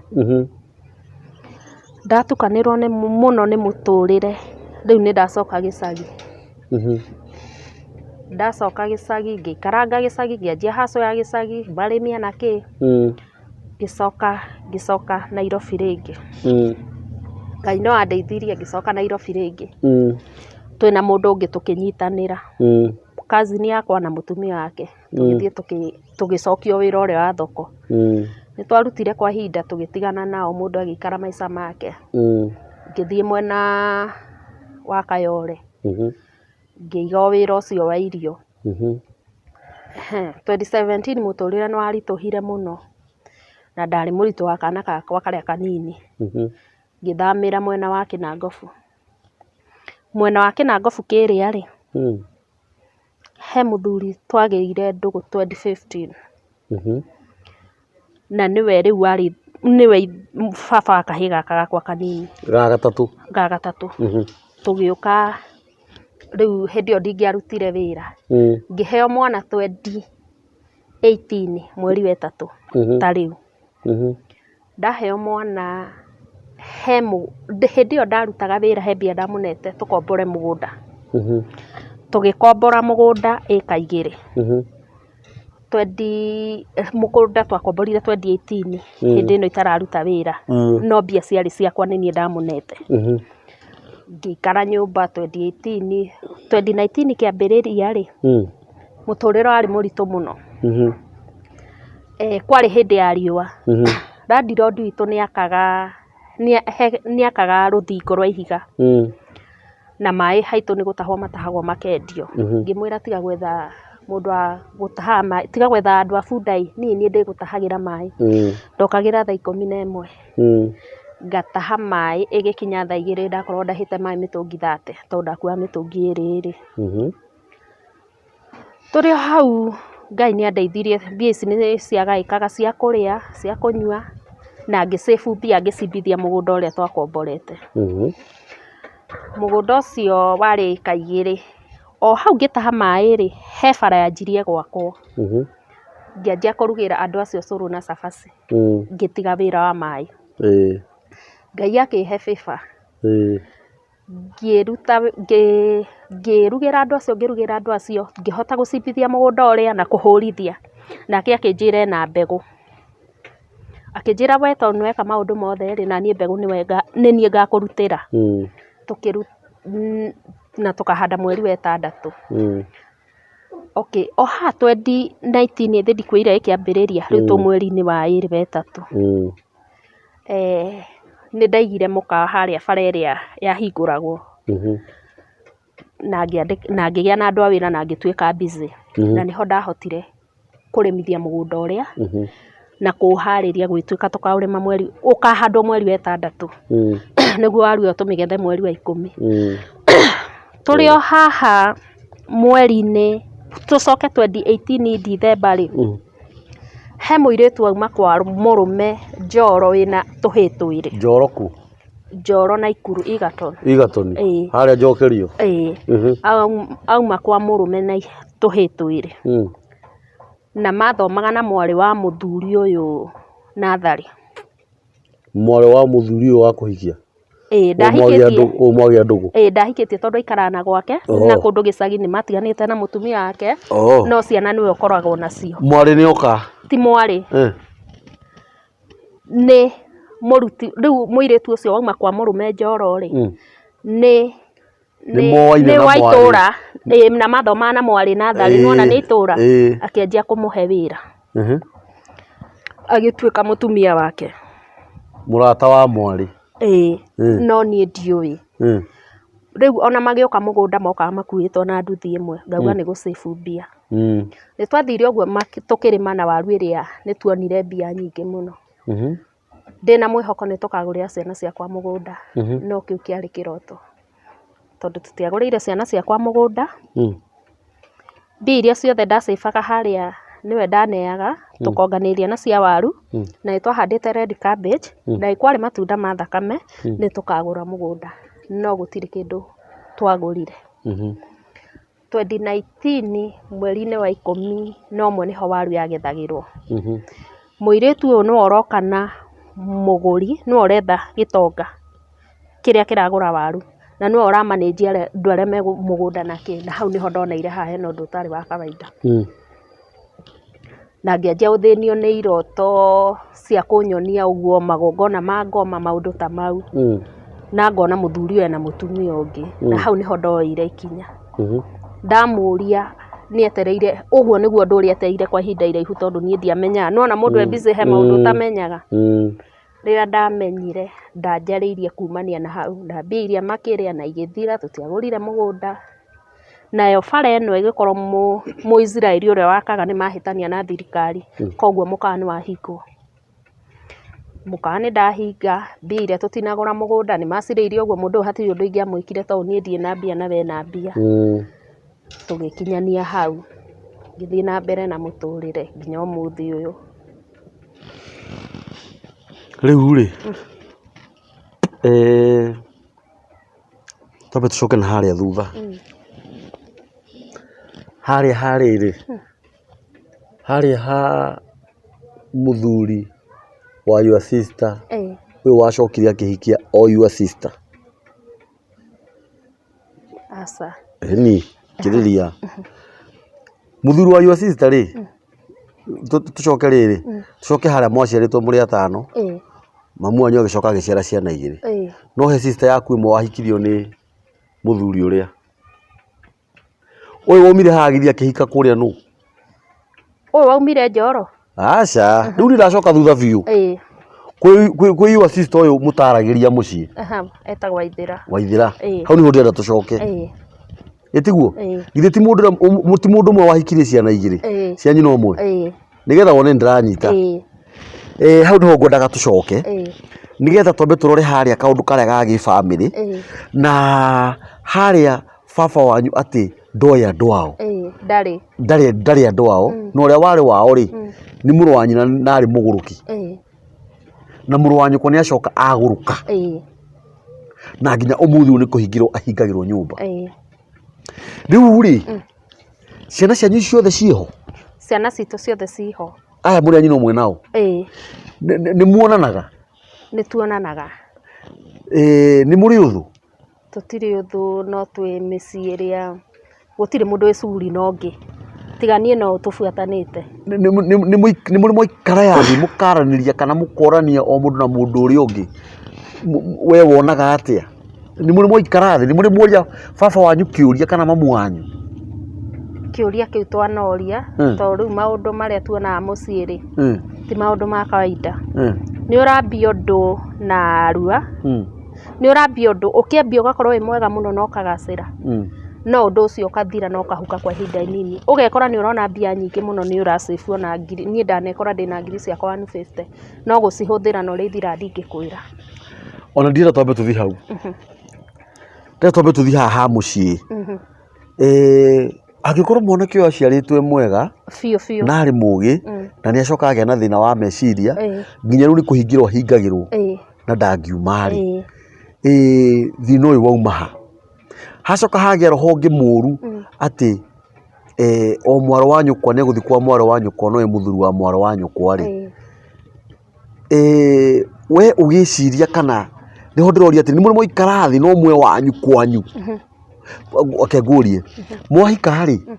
Ndatukanĩirwo mũno nĩ mũtũrĩre, rĩu nĩ ndacoka gĩcagi. Ndacoka gĩcagi, ngĩikaranga gĩcagi, ngĩanjia hustle ya gĩcagi, marĩmi na kĩ. Ngĩcoka ngĩcoka Nairobi rĩngĩ. Ngai no andeithirie ngĩcoka Nairobi rĩngĩ. Twĩna mũndũ ũngĩ tũkĩnyitanĩra. Cousin yakwa na mũtumia wake, tũgĩthiĩ tũgĩcokio wĩra ũrĩa wa thoko. Nĩ twarutire kwa ihinda tũgĩtigana nao, mũndũ agĩikara maica make. Ngĩthiĩ mwena wa Kayole, ngĩiga o wĩra ũcio wa irio. 2017 mũtũrĩre nĩ waritũhire mũno, na ndarĩ mũritũ wa kana gakwa karĩa kanini. Ngĩthamĩra mwena wa Kĩnangobu. Mwena wa Kĩnangobu kĩrĩa rĩ, he mũthuri twagĩire ndũgũ 2015. Na nĩwe rĩu warĩ, nĩwe baba wa kahĩĩ gaka gakwa kanini. Ga gatatũ. Ga gatatũ. Tũgĩũka rĩu hĩndĩ ĩyo ndingĩarutire wĩra. Ngĩheo mwana 2018 mweri wa 3 ta rĩu. Ndaheo mwana he hĩndĩ ĩyo ndarutaga wĩra he mbia ndamũnete tũkombore mũgũnda. Tũgĩkombora mũgũnda ĩka 2. Twendi mũgũnda twakomborire 2018 hĩndĩ ĩno itararuta wĩra, no mbia ciarĩ ciakwa, nĩ niĩ ndamũnete. Ngĩikara nyũmba 2018, 2019 kĩambĩrĩria rĩ, mũtũrĩre warĩ mũritũ mũno. Kwarĩ hĩndĩ ya riũa. Landlord witũ nĩ akaga rũthingo rwa ihiga. Na maĩ haitũ nĩ gũtahwo matahagwo makendio. Ngĩmwĩra tiga gwetha mũndũ wa gũtahaga maĩ, tiga gwetha andũ a bunda ĩ, niĩ niĩ ndĩgũtahagĩra maĩ. Ndokagĩra thaa 11. Ngataha maĩ, ĩgĩkinya thaa 2 ndakorwo ndahĩte maĩ mĩtũngi 30, tondũ ndakuaga mĩtũngi ĩrĩ ĩrĩ. Tũrĩ o hau Ngai nĩ andeithirie, mbia ici nĩ ciagaĩkaga cia kũrĩa, cia kũnyua, na ngĩ save mbia ngĩcimbithia mũgũnda ũrĩa twakomborete. Mũgũnda ũcio warĩ ĩka 2. O hau ngĩtaha maĩ rĩ, he bara yanjirie gwakwo. Ngĩanjia kũrugĩra andũ acio cũrũ na cabaci. Ngĩtiga wĩra wa maĩ. Ngai akĩhe favor. Ngĩruta, ngĩrugĩra andũ acio, ngĩrugĩra andũ acio, ngĩhota gũcimbithia mũgũnda ũrĩa na kũhũrithia. Nake akĩnjĩra ena mbegũ. Akĩnjĩra we tondũ nĩ weka maũndũ mothe rĩ, na niĩ mbegũ nĩ niĩ ngakũrutĩra. Na tũkahanda mweri wa 6. Okay, o haha 2019 ĩthĩ ndikwĩrire ĩkĩambĩrĩria, rĩu twĩ mweri-inĩ wa 2 wa 3. Nĩ ndaigire mũkawa harĩa bara ĩrĩa yahingũragwo na na ngĩgĩa na andũ a wĩra na ngĩtuĩka busy. Na nĩho ndahotire kũrĩmithia mũgũnda ũrĩa na kũũharĩria gũgĩtuĩka tũkaũrĩma mweri ũkahandwo mweri wa 6 nĩguo waru ĩyo tũmĩgethe mweri wa 10. Tũrĩ o haha mweri-inĩ tũcoke 2018 December rĩ, he mũirĩtu wauma kwa mũrũme Njoro wĩna tũhĩĩ twĩrĩ. Njoro kũ? Njoro Naikuru Egerton. Egerton? Ĩĩ. Harĩa njokerio? Ĩĩ. Auma kwa mũrũme na tũhĩĩ twĩrĩ. Na mathomaga na mwarĩ wa mũthuri ũyũ natharĩ. Mwarĩ wa mũthuri ũyũ wa kũhikia? Ĩĩ ndahikĩtie. Ũyũ mwagĩa ndũgũ? Ĩĩ ndahikĩtie tondũ aikaraga na gwake na kũndũ gĩcagi nĩ matiganĩte na mũtumia wake no ciana nĩwe ũkoragwo nacio. Mwarĩ nĩ oka? Ti mwarĩ. Nĩ mũruti rĩu mũirĩtu ũcio wauma kwa mũrũme Njoro rĩ, nĩ Nĩ wa itũra na mathomaga na mwarĩ natharĩ nĩwona nĩ itũra, akĩanjia kũmũhe wĩra. Agĩtuĩka mũtumia wake. Mũrata wa mwarĩ? Ĩĩ, no niĩ ndiũĩ. Rĩu ona magĩũka mũgũnda mokaga makuĩtwo na nduthi ĩmwe, ngauga nĩ gũ save mbia. Nĩ twathire ũguo tũkĩrĩma na waru ĩrĩa nĩ tuonire mbia nyingĩ mũno. Ndĩna mwĩhoko nĩ tũkagũrĩra ciana ciakwa mũgũnda, no kĩu kĩarĩ kĩroto. Tondũ tũtiagũrĩire ciana ciakwa mũgũnda, mbia iria ciothe ndacĩbaga harĩa nĩwe ndaneaga, tũkonganĩrĩria na cia waru, na nĩ twahandĩte red cabbage, na nĩ kwarĩ matunda ma thakame, nĩ tũkagũra mũgũnda, no gũtirĩ kĩndũ twagũrire. 2019 mweri-inĩ wa 11 nĩho waru yagethagĩrwo. Mũirĩtu ũyũ nĩwe ũroka na mũgũri, nĩwe ũretha gĩtonga kĩrĩa kĩragũra waru, na nĩwe ũra manage andũ arĩa me mũgũnda na kĩ, na hau nĩho ndoneire haha hena ũndũ ũtarĩ wa kawaida. Na ngĩanjia gũthĩnio nĩ iroto cia kũnyonia ũguo magongona ma ngoma maũndũ ta mau. Na ngona mũthuri ũyũ ena mũtumia ũngĩ, na hau nĩho ndoeire ikinya. Ndamũria nĩ etereire, ũguo nĩguo ũndũ ũrĩa etereire kwa ihinda iraihu tondũ niĩ ndiamenyaga. Nĩwona mũndũ e busy he maũndũ ũtamenyaga. Rĩrĩa ndamenyire ndanjarĩirie kumania na hau na mbia iria makĩrĩa na igĩthira tũtiagũrire mũgũnda. Nayo bara ĩno ĩgĩkorwo Mũisiraeli ũrĩa wakaga nĩ mahĩtania na thirikari koguo mũkawa nĩ wahingwo. Mũkawa nĩ ndahinga, mbia iria tũtinagũra mũgũnda nĩ macirĩire ũguo mũndũ ũyũ hatirĩ ũndũ ingĩamwĩkire tondũ niĩ ndirĩ na mbia na we ena mbia. Tũgĩkinyania hau ngĩthiĩ na mbere na mũtũrĩre nginya ũmũthĩ ũyũ. Rĩu rĩ, twambe tũcoke na harĩa thutha. Harĩa ha rĩrĩ, harĩa ha mũthuri wa your sister ũyũ wacokire akĩhikia o your sister. Aca. Ĩni, kirĩria. Mũthuri wa your sister rĩ, tũcoke rĩrĩ, tũcoke harĩa mwaciarĩtwo mũrĩ atano, mamu wanyu agĩcoka agĩciara ciana igĩrĩ. No he sister yaku ĩmwe wahikirio nĩ mũthuri ũrĩa. Ũyũ waumire haha agĩthiĩ akĩhika kũrĩa nũ? Ũyũ waumire Njoro? Aca, rĩu ndĩracoka thutha biũ. Kwĩ your sister ũyũ mũtaragĩria mũciĩ. Etagwo Waithĩra. Waithĩra. Hau nĩho ndĩrenda tũcoke. Ĩtiguo? Githĩ ti mũndũ ti mũndũ ũmwe wahikirie ciana igĩrĩ cia nyina ũmwe? Nĩgetha wone nĩndĩranyita. Hau nĩho ngwendaga tũcoke nĩgetha twambe tũrore harĩa kaũndũ karĩa ga gĩbamĩrĩ na harĩa baba wanyu atĩ ndoĩ andũ ao. Ndarĩ. Ndarĩ ndarĩ andũ ao na ũrĩa warĩ wao rĩ nĩ mũrũ wa nyina na arĩ mũgũrũki. Na mũrũ wa nyũkwa nĩ acoka agũrũka. Na nginya ũmũthĩ ũyũ nĩ kũhingĩrwo ahingagĩrwo nyũmba. Rĩu rĩ, ciana cianyu ciothe ciĩho? Ciana citũ ciothe ciĩho. Aya mũrĩ a nyina ũmwe nao? Nĩ muonanaga? Nĩ tuonanaga. Nĩ mũrĩ ũthũ? Tũtirĩ ũthũ no twĩ mĩciĩ ĩrĩa gũtirĩ mũndũ wĩ cuguri na ũngĩ, tiga niĩ na ũyũ tũbuatanĩte. Nĩ mũrĩ mwaikara thĩ mũkaranĩria kana mũkorania o mũndũ na mũndũ ũrĩa ũngĩ, we wonaga atĩa? Nĩ mũrĩ mwaikara thĩ, nĩ mũrĩ mworia baba wanyu kĩũria kana mamu wanyu? Kĩũria kĩu twanoria, tondũ rĩu maũndũ marĩa tuonaga mũciĩ rĩ, Ti maũndũ ma kawaida. Nĩ ũrambia ũndũ na rua, nĩ ũrambia ũndũ, ũkĩambia ũgakorwo wĩ mwega mũno na ũkagacĩra, no ũndũ ũcio ũkathira na ũkahuka kwa ihinda inini. Ũgekora nĩ ũrona mbia nyingĩ mũno nĩ ũra save ona ngiri, niĩ ndanekora ndĩna ngiri ciakwa 150, no gũcihũthĩra na ũrĩa ithiraga ndingĩkwĩra. Ona ndirenda twambe tũthiĩ hau. Ndĩrenda twambe tũthiĩ haha ha mũciĩ. Angĩkorwo mwanake ũyũ aciarĩtwo e mwega Biũ biũ. na arĩ mũgĩ na nĩ acoka agĩa na thĩna wa meciria nginya rĩu nĩ kũhingĩrwo ahingagĩrwo na ndangiuma rĩ, thĩna ũyũ wauma ha? Hacoka hagĩa roho ũngĩ mũru atĩ o mwarĩ wa nyũkwa nĩ egũthiĩ kwa mwarĩ wa nyũkwa no we mũthuri wa mwarĩ wa nyũkwa rĩ, We ũgĩciria kana nĩho ndĩroria atĩ nĩ mũrĩ mwaikara thĩ na ũmwe wanyu kwanyu? Reke ngũrie, mwahika rĩ,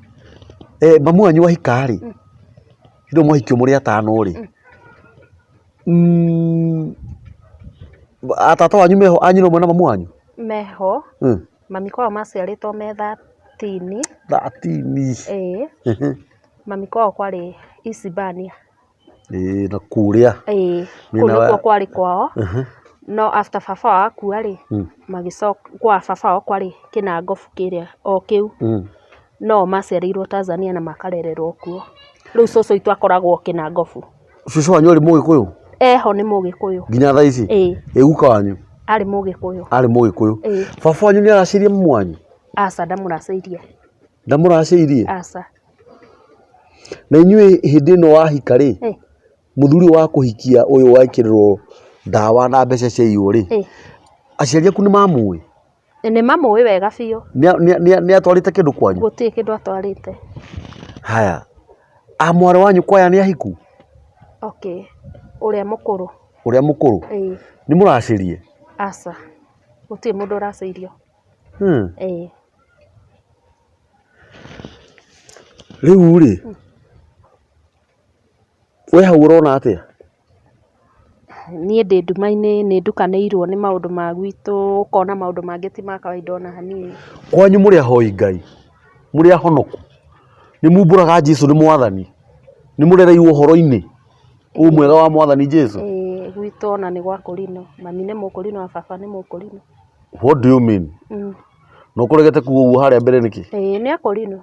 mamu wanyu ahika rĩ, hĩndĩ ĩyo mwahikio mũrĩ atano rĩ, tata wanyu meho a nyina ũmwe na mamu wanyu? Meho, mami kwao maciarĩtwo me 13. 13. Ĩĩ, mami kwao kwarĩ Isibania. Ĩĩ na kũrĩa. Ĩĩ, kũu nĩkuo kwarĩ kwao, no after baba wao akua rĩ, magĩcoka kwa baba wao kwarĩ Kĩnangobu kĩrĩa o kĩu, no o maciarĩirwo Tanzania na makarererwo kuo. Rĩu cũcũ witũ akoragwo Kĩnangobu. Cũcũ wanyu arĩ mũgĩkũyũ? Eho nĩ mũgĩkũyũ. Nginya thaa ici? Ĩĩ. Ĩ guka wanyu? Arĩ mũgĩkũyũ. Arĩ mũgĩkũyũ. Ĩĩ. Baba wanyu nĩ aracĩirie mamu wanyu? Aca ndamũracĩirie. Ndamũracĩirie? Aca. Na inyuĩ hĩndĩ ĩno wahika rĩ, mũthuri ũyũ wakũhikia ũyũ wekĩrĩrwo ndawa na mbeca ciaiywo rĩ, aciari aku nĩ mamũĩ? Nĩ mamũĩ wega biũ. Nĩ atwarĩte kĩndũ kwanyu? Gũtirĩ kĩndũ atwarĩte. Haya, a mwarĩ wa nyũkwa aya nĩ ahiku? Okay, ũrĩa mũkũrũ. Ũrĩa mũkũrũ? Ĩĩ. Nĩ mũracĩrie? Aca, gũtirĩ mũndũ ũracĩirio. Ĩĩ. Rĩu rĩ, we hau ũrona atĩa? Niĩ ndĩ nduma-inĩ nĩ ndukanĩirwo nĩ maũndũ ma gwitũ, ũkona maũndũ mangĩ ti ma kawaida ona hanini. Kwanyu mũrĩ ahoi Ngai, mũrĩ ahonoku, nĩ mumbũraga Jesu nĩ mwathani, nĩ mũrereirwo ũhoro-inĩ ũyũ mwega wa mwathani Jesu? Ĩĩ gwitũ ona nĩ gwa kũrinũ, mami nĩ mũkũrinũ na baba nĩ mũkũrinũ. What do you mean? Na ũkũregete kuga ũguo harĩa mbere nĩkĩ? Ĩĩ nĩ akũrinũ.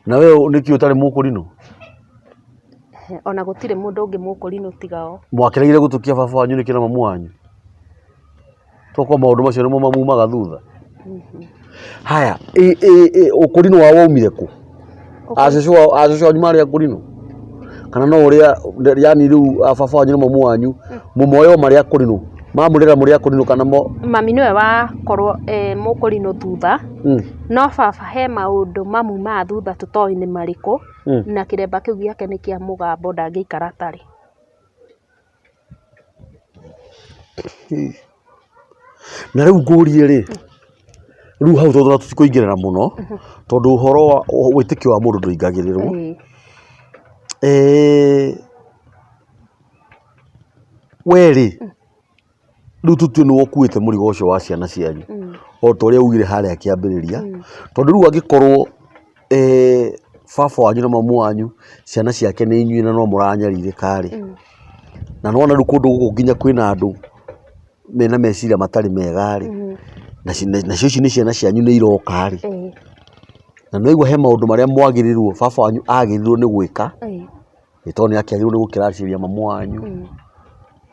Na we nĩkĩ ũtarĩ mũkũrinũ? Ona gũtirĩ mũndũ ũngĩ mũkũrinũ tiga o. Mwakĩregire gũtũkia baba wanyu nĩkĩ na mamu wanyu? Tokorwo maũndũ macio nĩmo mamumaga thutha. Haya, ũkũrinũ wao waumire kũ? Acũcũ wanyu marĩ akũrinũ? Kana no ũrĩa yani rĩu baba wanyu na mamu wanyu mũmoe o marĩ akũrinũ? Mamũrera mũrĩ akũrinũ kana mo? Mami nĩwe wakorwo e mũkũrinũ thutha, no baba he maũndũ mamumaga thutha tũtoĩ nĩ marĩkũ, na kĩremba kĩu gĩake nĩ kĩa mũgambo ndangĩikara atarĩ. Na rĩu ngũrie rĩ, rĩu hau tondũ tũtikũingĩrĩra mũno, tondũ ũhoro wa wĩtĩkio wa mũndũ ndũingagĩrĩrwo. We rĩ, rĩu tũtue nĩwe ũkuĩte mũrigo ũcio wa ciana cianyu, o ta ũrĩa ugire harĩa kĩambĩrĩria, tondũ rĩu angĩkorwo baba wanyu na mamu wanyu ciana ciake nĩ inyuĩ na no mũranyarirĩka rĩ, na nĩwona rĩu kũndũ gũkũ nginya kwĩna andũ mena meciria matarĩ mega rĩ, nacio ici nĩ ciana cianyu nĩ iroka rĩ, na nĩwaigua he maũndũ marĩa mwagĩrĩirwo baba wanyu agĩrĩirwo nĩ gwĩka, nĩ tondũ nĩ akĩagĩrĩirwo nĩ gũkĩracĩria mamu wanyu,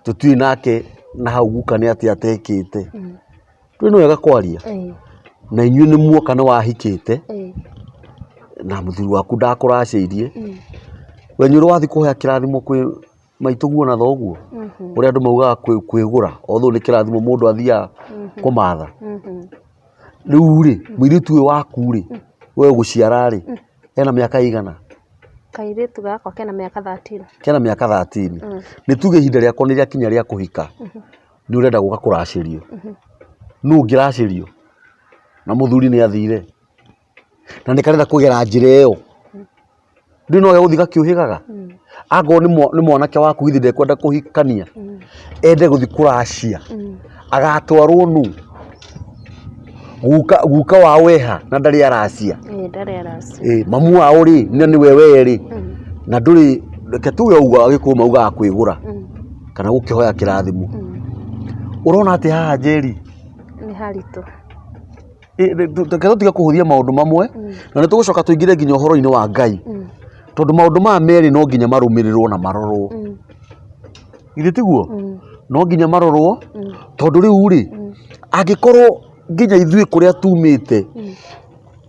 tũtiũĩ nake na hau guka nĩ atĩa atekĩte, rĩu nĩ wega kwaria, na inyuĩ nĩ muoka nĩ wahikĩte, na mũthuri waku ndakũracĩirie, we nĩ ũrĩ wathiĩ kũhoya kĩrathimo kwĩ maitũguo na thoguo, ũrĩa andũ maugaga kwĩgũra, although nĩ kĩrathimo mũndũ athiaga kũmatha, rĩu rĩ mũirĩtu ũyũ waku rĩ, we ũgũciara rĩ, ena mĩaka ĩigana? Kairĩtu gakwa kena mĩaka 13. Kena mĩaka 13. Nĩ tuge ihinda rĩakwa nĩ rĩakinya rĩa kũhika, nĩ ũrenda gũka kũracĩrio. Nũ ũngĩracĩrio? Na mũthuri nĩ athire. Na nĩ karenda kũgera njĩra ĩyo. Ndũĩ no gegũthiĩ gakĩũhĩgaga? Akorwo nĩ mwanake waku githĩ ndekwenda kũhikania, ende gũthiĩ kũracia, agatwarwo nũ? Guka, guka wao eha na ndarĩ aracia. Ĩĩ ndarĩ aracia. Ĩĩ mamu wao rĩ, na nĩwe we rĩ, na ndũrĩ Reke tuge ũguo, Agĩkũyũ maugaga kwĩgũra kana gũkĩhoya kĩrathimo. Ũrona atĩ haha Njeri? Nĩ haritũ. Reke tũtige kũhũthia maũndũ mamwe, na nĩ tũgũcoka tũingĩre nginya ũhoro-inĩ wa Ngai, tondũ maũndũ maya merĩ no nginya marũmĩrĩrwo na marorwo. Githĩ tiguo? No nginya marorwo, tondũ rĩu rĩ, angĩkorwo nginya ithuĩ kũrĩa tumĩte,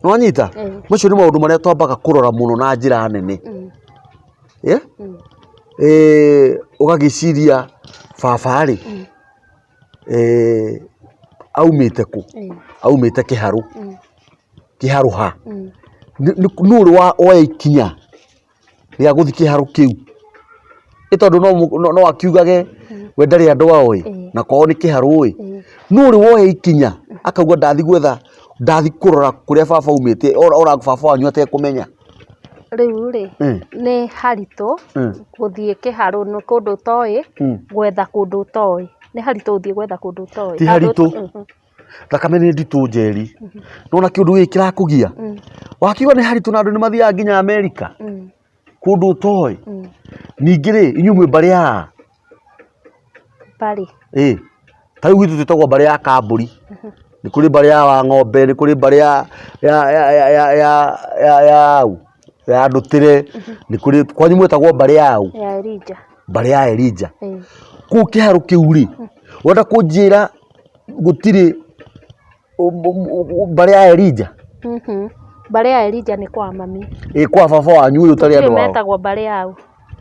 nĩwanyita? Macio nĩ maũndũ marĩa twambaga kũrora mũno na njĩra nene. Ũgagĩciria baba rĩ, aumĩte kũ? Aumĩte kĩharũ. Kĩharũ ha? Nũ ũrĩ woya ikinya rĩa gũthiĩ kĩharũ kĩu? Ĩ tondũ no akiugage we ndarĩ andũ ao ĩ, na kwao nĩ kĩharũ ĩ. Nũ ũrĩ woya ikinya akauga ndathiĩ gwetha, ndathiĩ kũrora kũrĩa baba aumĩte ona baba wanyu atekũmenya? Rĩu rĩ, nĩ haritũ gũthiĩ kĩharũ nĩ kũndũ ũtoĩ, gwetha kũndũ ũtoĩ. Nĩ haritũ gũthiĩ gwetha kũndũ ũtoĩ. Ti haritũ. Thakame nĩ nditũ Njeri. Nĩwona kĩũndũ gĩkĩ kĩrakũgia? Wakiuga nĩ haritũ na andũ nĩ mathiaga nginya Amerika, kũndũ ũtoĩ. Ningĩ rĩ, inyuĩ mwĩ mbarĩ ya a? Mbarĩ? Ĩĩ. Ta rĩu gwitũ twĩtagwo mbarĩ ya Kambũri. Nĩ kũrĩ mbarĩ ya Wang'ombe, nĩ kũrĩ mbarĩ ya ya ya ya ya ya ya ya ũ? Ya Ndũtĩre, nĩ kũrĩ, kwanyu mwĩtagwo mbarĩ ya ũ? Ya Elijah. Mbarĩ ya Elijah. Kũu kĩharũ kĩu rĩ, ũrenda kũnjĩra gũtirĩ mbarĩ ya Elijah? Mbarĩ ya Elijah nĩ kwa mami. Ĩ kwa baba wanyu ũyũ ũtarĩ Gũtirĩ andũ ao? metagwo mbarĩ yao.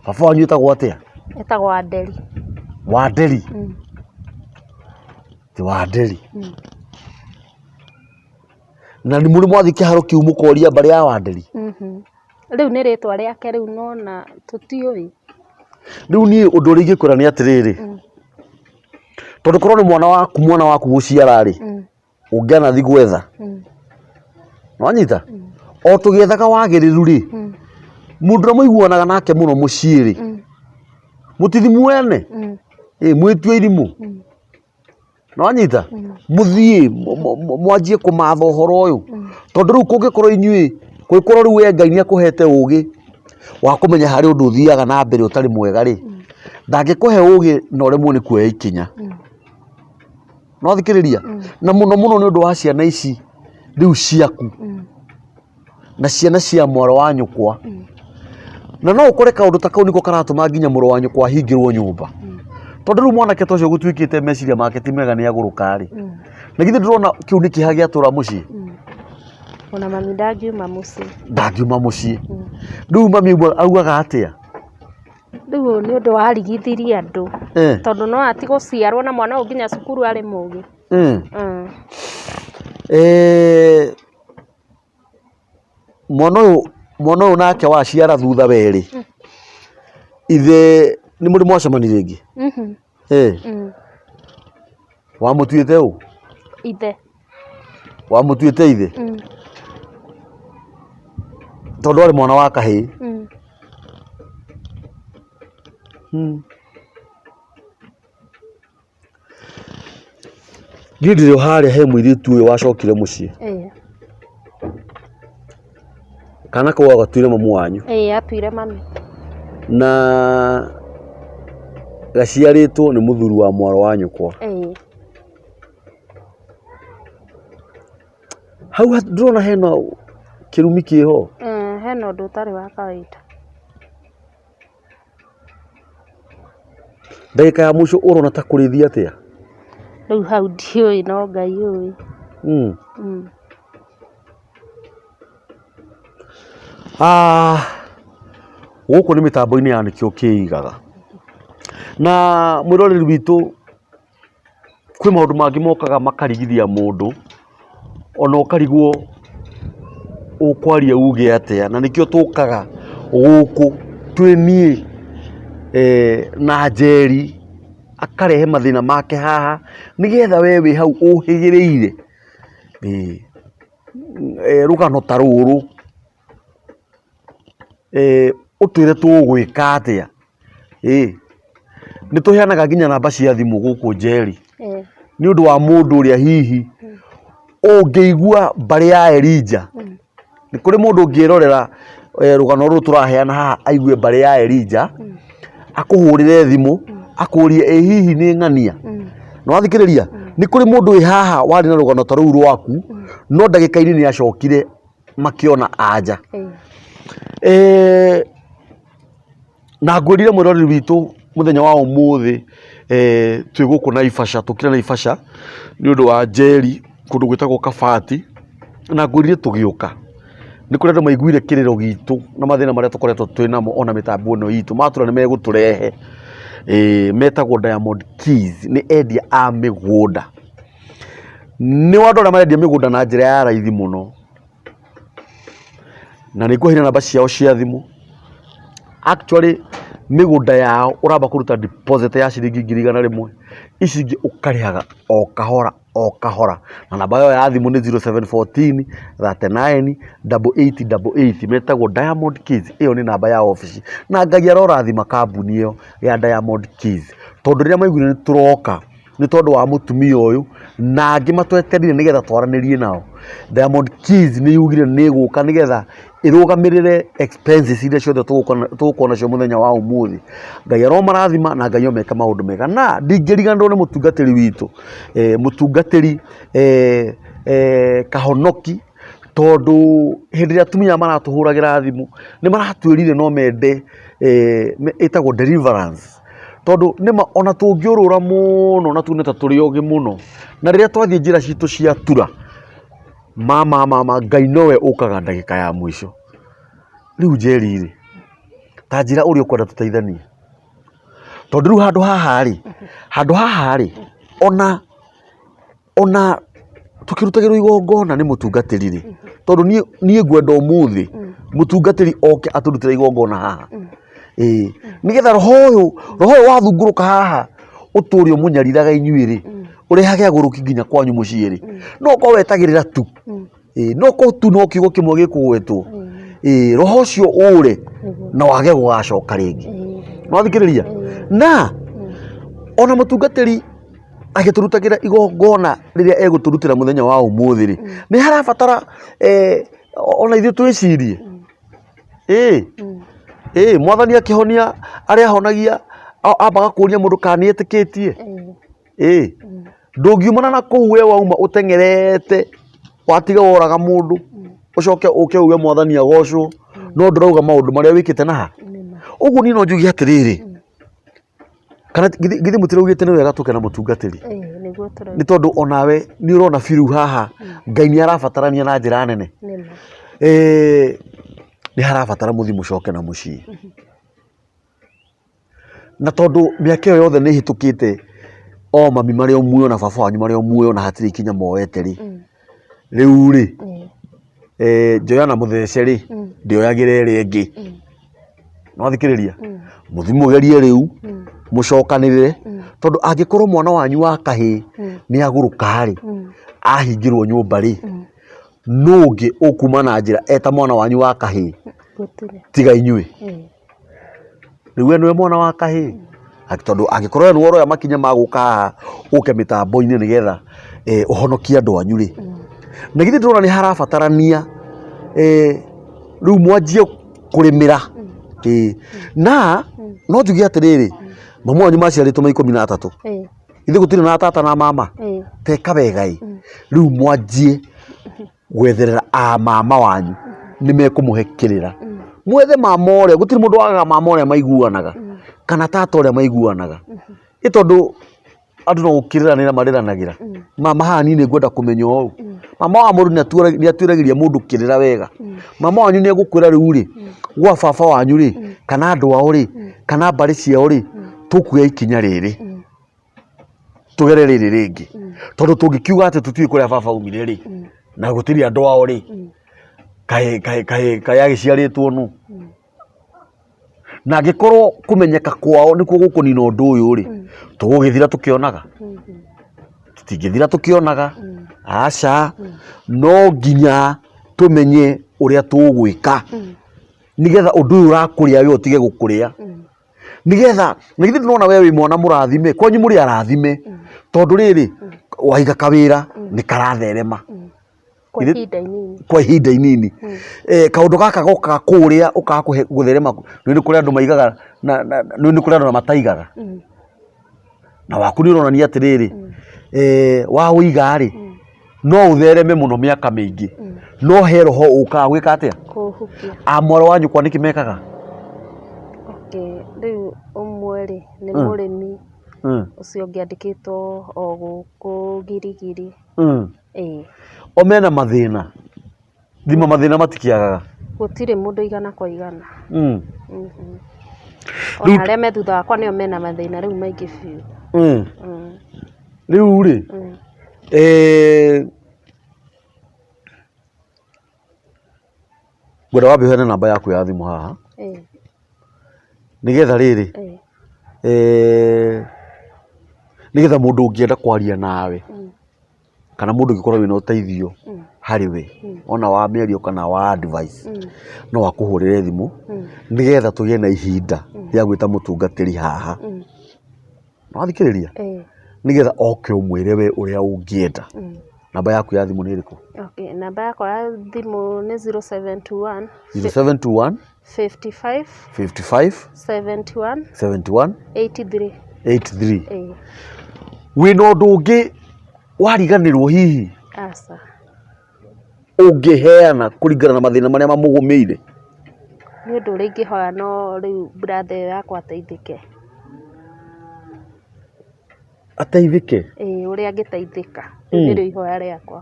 Baba wanyu etagwo atĩa? Etagwo Wanderi. Wanderi? Ti Wanderi. Na nĩ mũrĩ mwathiĩ kĩharo kĩu mũkoria mbarĩ ya Wanderi? Rĩu nĩ rĩtwa rĩake rĩu nona tũtiũĩ. Rĩu niĩ ũndũ ũrĩa ingĩkwĩra nĩ atĩrĩrĩ, tondũ korwo nĩ mwana waku, mwana waku gũciara rĩ, ũngĩanathiĩ gwetha. Nĩwanyita? O tũgĩethaga wagĩrĩru rĩ, mũndũ ũrĩa mũiguanaga nake mũno mũciĩ rĩ, mũtithi mwene, ĩ mwĩtue irimũ. Nĩwanyita? Mũthiĩ mwanjie kũmatha ũhoro ũyũ. Tondũ rĩu kũngĩkorwo inyuĩ, kũngĩkorwo rĩu we Ngai nĩakũhete ũgĩ wa kũmenya harĩ ũndũ ũthiaga na mbere ũtarĩ mwega rĩ, ndangĩkũhe ũgĩ na ũremwo nĩ kuoya ikinya. Nĩwathikĩrĩria? Na mũno mũno nĩ ũndũ wa ciana ici rĩu ciaku na ciana cia mwarĩ wa nyũkwa. Na no ũkore kaũndũ ta kau nĩko karatũma nginya mũrũ wa nyũkwa ahingĩrwo nyũmba. Tondũ rĩu mwanake ta ũcio gũtuĩkĩte meciria make ti mega nĩ agũrũka rĩ, na githĩ ndũrona kĩu nĩ kĩeha gĩatũra mũciĩ? Ona mami ndangiuma mũciĩ. Ndangiuma mũciĩ. Rĩu mami augaga atĩa? Rĩu ũyũ nĩ ũndũ warigithirie andũ. Tondũ no ati gũciarwo na mwana ũyũ nginya cukuru arĩ mũgĩ. Mwana ũyũ, mwana ũyũ nake waciara thutha werĩ, ithe nĩ mũrĩ mwacemania rĩngĩ? Wamũtuĩte ũ? Ithe. Wamũtuĩte ithe? Tondũ arĩ mwana wa kahĩĩ? Niĩ ndĩrĩ o harĩa he mũirĩtu ũyũ wacokire mũciĩ. Kana kau agatuire mamu wanyu. Ĩĩ atuire mami. Na gaciarĩtwo nĩ mũthuri wa mwarĩ wa nyũkwa. Hau ndĩrona hena kĩrumi kĩho. Hena ũndũ ũtarĩ wa kawaida. Ndagĩka ya mũico ũrona ta kũrĩthiĩ atĩa? Rĩu hau ndiũĩ no Ngai ũĩ. Ah, gũkũ nĩ mĩtambo-inĩ ya nĩkĩo kĩigaga. Na mwĩroreri witũ kwĩ maũndũ mangĩ mokaga makarigithia mũndũ, ona ũkarigwo ũkwaria uge atĩa, na nĩkĩo tũkaga gũkũ twĩ niĩ na Njeri, akarehe mathĩna make haha, nĩgetha we wĩ hau ũhĩgĩrĩire rũgano ta rũrũ. Ũtwĩre tũgwĩka atĩa, nĩ tũheanaga nginya namba cia thimũ gũkũ Njeri, nĩ ũndũ wa mũndũ ũrĩa hihi ũngĩigua mbarĩ ya Elijah, nĩ kũrĩ mũndũ ũngĩrorera rũgano rũrũ tũraheana haha aigue mbarĩ ya Elijah, akũhũrĩre thimũ akũrie ĩ hihi nĩ ng'ania. Nĩ wathikĩrĩria? Nĩ kũrĩ mũndũ wĩ haha warĩ na rũgano ta rũu rwaku, no ndagĩka-inĩ nĩ acokire makĩona anja. Na ngwĩrire mwĩroreri witũ mũthenya wa ũmũthĩ twĩ gũkũ Naivasha, tũkire Naivasha nĩ ũndũ wa Njeri kũndũ gwĩtagwo Kabati, na ngwĩrire tũgĩũka nĩ kũrĩ andũ maiguire kĩrĩro gitũ na mathĩna marĩa tũkoretwo twĩ namo ona mĩtambo ĩno itũ, matwĩra nĩ megũtũrehe. Metagwo Diamond Keys, nĩ endia a mĩgũnda. Nĩ andũ arĩa marendia mĩgũnda na njĩra ya raithi mũno. Na nĩ ngũheire namba ciao cia thimũ. Actually mĩgũnda yao ũramba kũruta deposit ya ciringi 100,000, ici ingĩ ũkarĩhaga o kahora o kahora. Na namba yao ya thimũ nĩ 0714 39 88 88, metagwo Diamond Keys, ĩyo nĩ namba ya obici. Na Ngai arorathima kambuni ĩyo ya Diamond Keys, tondũ rĩrĩa maiguire nĩ tũroka, nĩ tondũ wa mũtumia ũyũ na angĩ matweterire nĩgetha twaranĩrie nao. Diamond Keys nĩ yugire nĩ ĩgũka nĩgetha ĩrũgamĩrĩre expenses iria ciothe tũgũkorwo nacio mũthenya wa ũmũthĩ. Ngai aromarathima na Ngai omeke maũndũ mega. Na ndingĩriganĩrwo nĩ mũtungatĩri witũ, mũtungatĩri Kahonoki, tondũ hĩndĩ ĩrĩa atumia maratũhũragĩra thimũ nĩ maratwĩrire no mende ĩtagwo deliverance. Tondũ nĩma ona tũngĩũrũra mũno na tuone ta tũrĩ ogĩ mũno, na rĩrĩa twathiĩ njĩra citũ cia tura, ma ma ma ma Ngai nowe ũkaga ndagĩka ya mũico. Rĩu Njeri rĩ, ta njĩra ũrĩa ũkwenda tũteithanie. Tondũ rĩu handũ haha rĩ, handũ haha rĩ, ona ona tũkĩrutagĩrwo igongona nĩ mũtungatĩri rĩ, tondũ niĩ niĩ ngwenda ũmũthĩ mũtungatĩri oke atũrutĩre igongona haha. Ĩĩ, nĩgetha roho ũyũ, roho ũyũ wathungũrũka haha ũtũre ũmũnyariraga inyuĩ rĩ, ũrehage agũrũki nginya kwanyu mũciĩ rĩ, no ũkorwo wetagĩrĩra tu. Ĩĩ, no korwo tu no kiugo kĩmwe gĩkũgwetwo, ĩĩ, roho ũcio ũre na wage gũgacoka rĩngĩ. Nĩwathikĩrĩria? Na ona mũtungatĩri agĩtũrutagĩra igongona rĩrĩa egũtũrutĩra mũthenya wa ũmũthĩ rĩ, nĩ harabatara ona ithuĩ twĩcirie. Ĩĩ, ĩĩ mwathani akĩhonia arĩa ahonagia ambaga kũria mũndũ kana nĩ etĩkĩtie. Ĩĩ, ndũngiumana na kũu we wauma ũteng'erete watiga woraga mũndũ, ũcoke ũke uge mwathani agocwo, no ndũrauga maũndũ marĩa wĩkĩte na ha. Ũguo niĩ no njuge atĩrĩrĩ, kana githĩ mũtiraugĩte nĩ wega tũke na mũtungatĩri? Ĩĩ, nĩguo tũrauga. Nĩ tondũ onawe nĩ ũrona biũ rĩu haha Ngai nĩ arabatarania na njĩra nene. Nĩma. Nĩ harabatara mũthiĩ mũcoke na mũciĩ. Na tondũ mĩaka ĩyo yothe nĩ ĩhĩtũkĩte o mami marĩ o muoyo na baba wanyu marĩ o muoyo na hatirĩ ikinya moete rĩ, rĩu rĩ, njoya na mũthece rĩ, ndĩoyagĩra ĩrĩa ĩngĩ. Nĩwathikĩrĩria? Mũthiĩ mũgerie rĩu, mũcokanĩrĩre, tondũ angĩkorwo mwana wanyu wa kahĩĩ nĩ agũrũka rĩ, ahingĩrwo nyũmba rĩ, nũ ũngĩ ũkuma na njĩra eta mwana wanyu wa kahĩĩ tiga inyuĩ? Rĩu we nĩwe mwana wa kahĩĩ? Tondũ angĩkorwo we nĩwe ũroya makinya ma gũka haha ũke mĩtambo-inĩ nĩgetha ũhonokie andũ anyu rĩ, na githĩ ndũrona nĩ harabatarania rĩu mwanjie kũrĩmĩra? Ĩĩ. Na no njuge atĩrĩrĩ, mamu wanyu maciarĩtwo me 13, ithuĩ gũtirĩ na tata na mama? Teka wega ĩ, rĩu mwanjie gwetherera a mama wanyu nĩ mekũmũhe kĩrĩra. Mwethe mama ũrĩa, gũtirĩ mũndũ wagaga mama ũrĩa maiguanaga kana tata ũrĩa maiguanaga. Ĩ tondũ andũ no gũkĩrĩranĩra marĩranagĩra. Mama haha niĩ nĩ ngwenda kũmenya ũũ. Mama wa mũndũ nĩ atuĩragĩria mũndũ kĩrĩra wega. Mama wanyu nĩ egũkwĩra rĩu rĩ, gwa baba wanyu rĩ, kana andũ ao rĩ, kana mbarĩ ciao rĩ, tũkuoya ikinya rĩrĩ. Tũgere rĩrĩ rĩngĩ. Tondũ tũngĩkiuga atĩ tũtiũĩ kũrĩa baba aumire rĩ, na gũtirĩ andũ ao rĩ, kaĩ kaĩ kaĩ kaĩ agĩciarĩtwo nũ? Na angĩkorwo kũmenyeka kwao nĩkuo gũkũnina ũndũ ũyũ rĩ, tũgũgĩthira tũkĩonaga? Tũtingĩthira tũkĩonaga, aca. No nginya tũmenye ũrĩa tũgwĩka nĩgetha ũndũ ũyũ ũrakũrĩa we ũtige gũkũrĩa. Nĩgetha, na githĩ ndũrona we wĩ mwana mũrathime, kwanyu mũrĩ arathime, tondũ rĩrĩ, waiga kawĩra nĩ karatherema. Kwa ihinda inini. Kwa ihinda inini. Kaũndũ gaka gokaga kũrĩa ũkaga gũtherema, nĩ kũrĩ andũ maigaga na nĩ kũrĩ andũ mataigaga. Na waku nĩ ũronania atĩrĩrĩ, waũiga rĩ, no ũthereme mũno mĩaka mĩingĩ, no he roho ũkaga gwĩka atĩa? Kũũhukia. A mwarĩ wa nyũkwa nĩkĩ mekaga? Okay, rĩu ũmwe rĩ, nĩ mũrĩmi, ũcio ũngĩ andĩkĩtwo o gũkũ Girigiri. Ĩĩ. O mena mathĩna? Thima mathĩna matikĩagaga. Gũtirĩ mũndũ igana kwa igana. Ona arĩa me thutha wakwa nĩo mena mathĩna rĩu maingĩ biũ. Rĩu rĩ, ngwenda wambe ũheane namba yaku ya thimũ haha, nĩgetha rĩrĩ, nĩgetha mũndũ ũngĩenda kwaria nawe, kana mũndũ ũngĩkorwo wĩna ũteithio harĩ we, ona wa mĩario kana wa advice, no akũhũrĩre thimũ, nĩgetha tũgĩe na ihinda rĩa gwĩta mũtungatĩri haha. Nĩwathikĩrĩria? Nĩgetha oke ũmwĩre we ũrĩa ũngĩenda. Namba yaku ya thimũ nĩ ĩrĩkũ? Okay, namba yakwa ya thimũ nĩ 0721 0721 55 55 71 71 83. 83. Ĩĩ. Wĩna ũndũ ũngĩ wariganĩrwo hihi? Aca. Ũngĩheana kũringana na mathĩna marĩa mamũgũmĩire? Nĩ ũndũ ũrĩa ingĩhoya no rĩu brother ĩyo yakwa ateithĩke. Ateithĩke? Ĩĩ ũrĩa angĩteithĩka, rĩu nĩrĩo ihoya rĩakwa.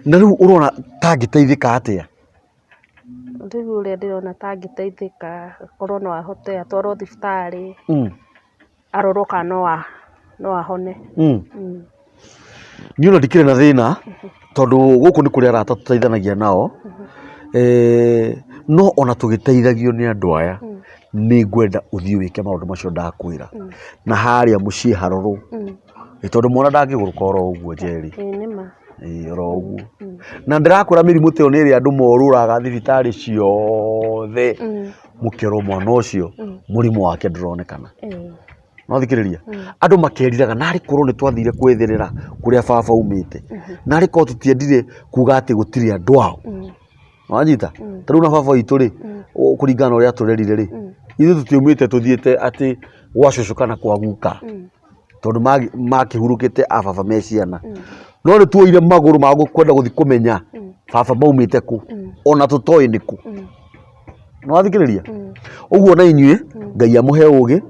Na rĩu ũrona ta angĩteithĩka atĩa? Rĩu ũrĩa ndĩrona ta angĩteithĩka, akorwo no ahote atwarwo thibitarĩ. Arorwo kana no ahone. Niĩ ona ndikĩrĩ na thĩna tondũ gũkũ nĩ kũrĩ arata tũteithanagia nao, no ona tũgĩteithagio nĩ andũ aya, nĩ ngwenda ũthiĩ wĩke maũndũ macio ndakwĩra, na harĩa mũciĩ harorwo, tondũ mwana ndangĩgũrũka oro ũguo Njeri, ĩĩ oro ũguo. Na ndĩrakwĩra mĩrimũ ta ĩyo nĩ ĩrĩa andũ morũraga thibitarĩ ciothe. Mũkerwo mwana ũcio mũrimũ wake ndũronekana. Nĩwathikĩrĩria? Andũ makeriraga narĩ korwo nĩ twathire kwĩthĩrĩra kũrĩa baba aumĩte, narĩ korwo tũtiendire kuga atĩ gũtirĩ andũ ao. Nĩwanyita? Ta rĩu na baba witũ rĩ, kũringana na ũrĩa atũrerire rĩ, ithuĩ tũtiaumĩte tũthiĩte atĩ gwa cũcũ kana kwa guka. Tondũ makĩhurũkĩte a baba me ciana. No nĩ tuoire magũrũ ma kwenda gũthiĩ kũmenya baba maumĩte kũ, ona tũtoĩ nĩ kũ. Nĩwathikĩrĩria? Ũguo na inyuĩ Ngai amũhe ũgĩ,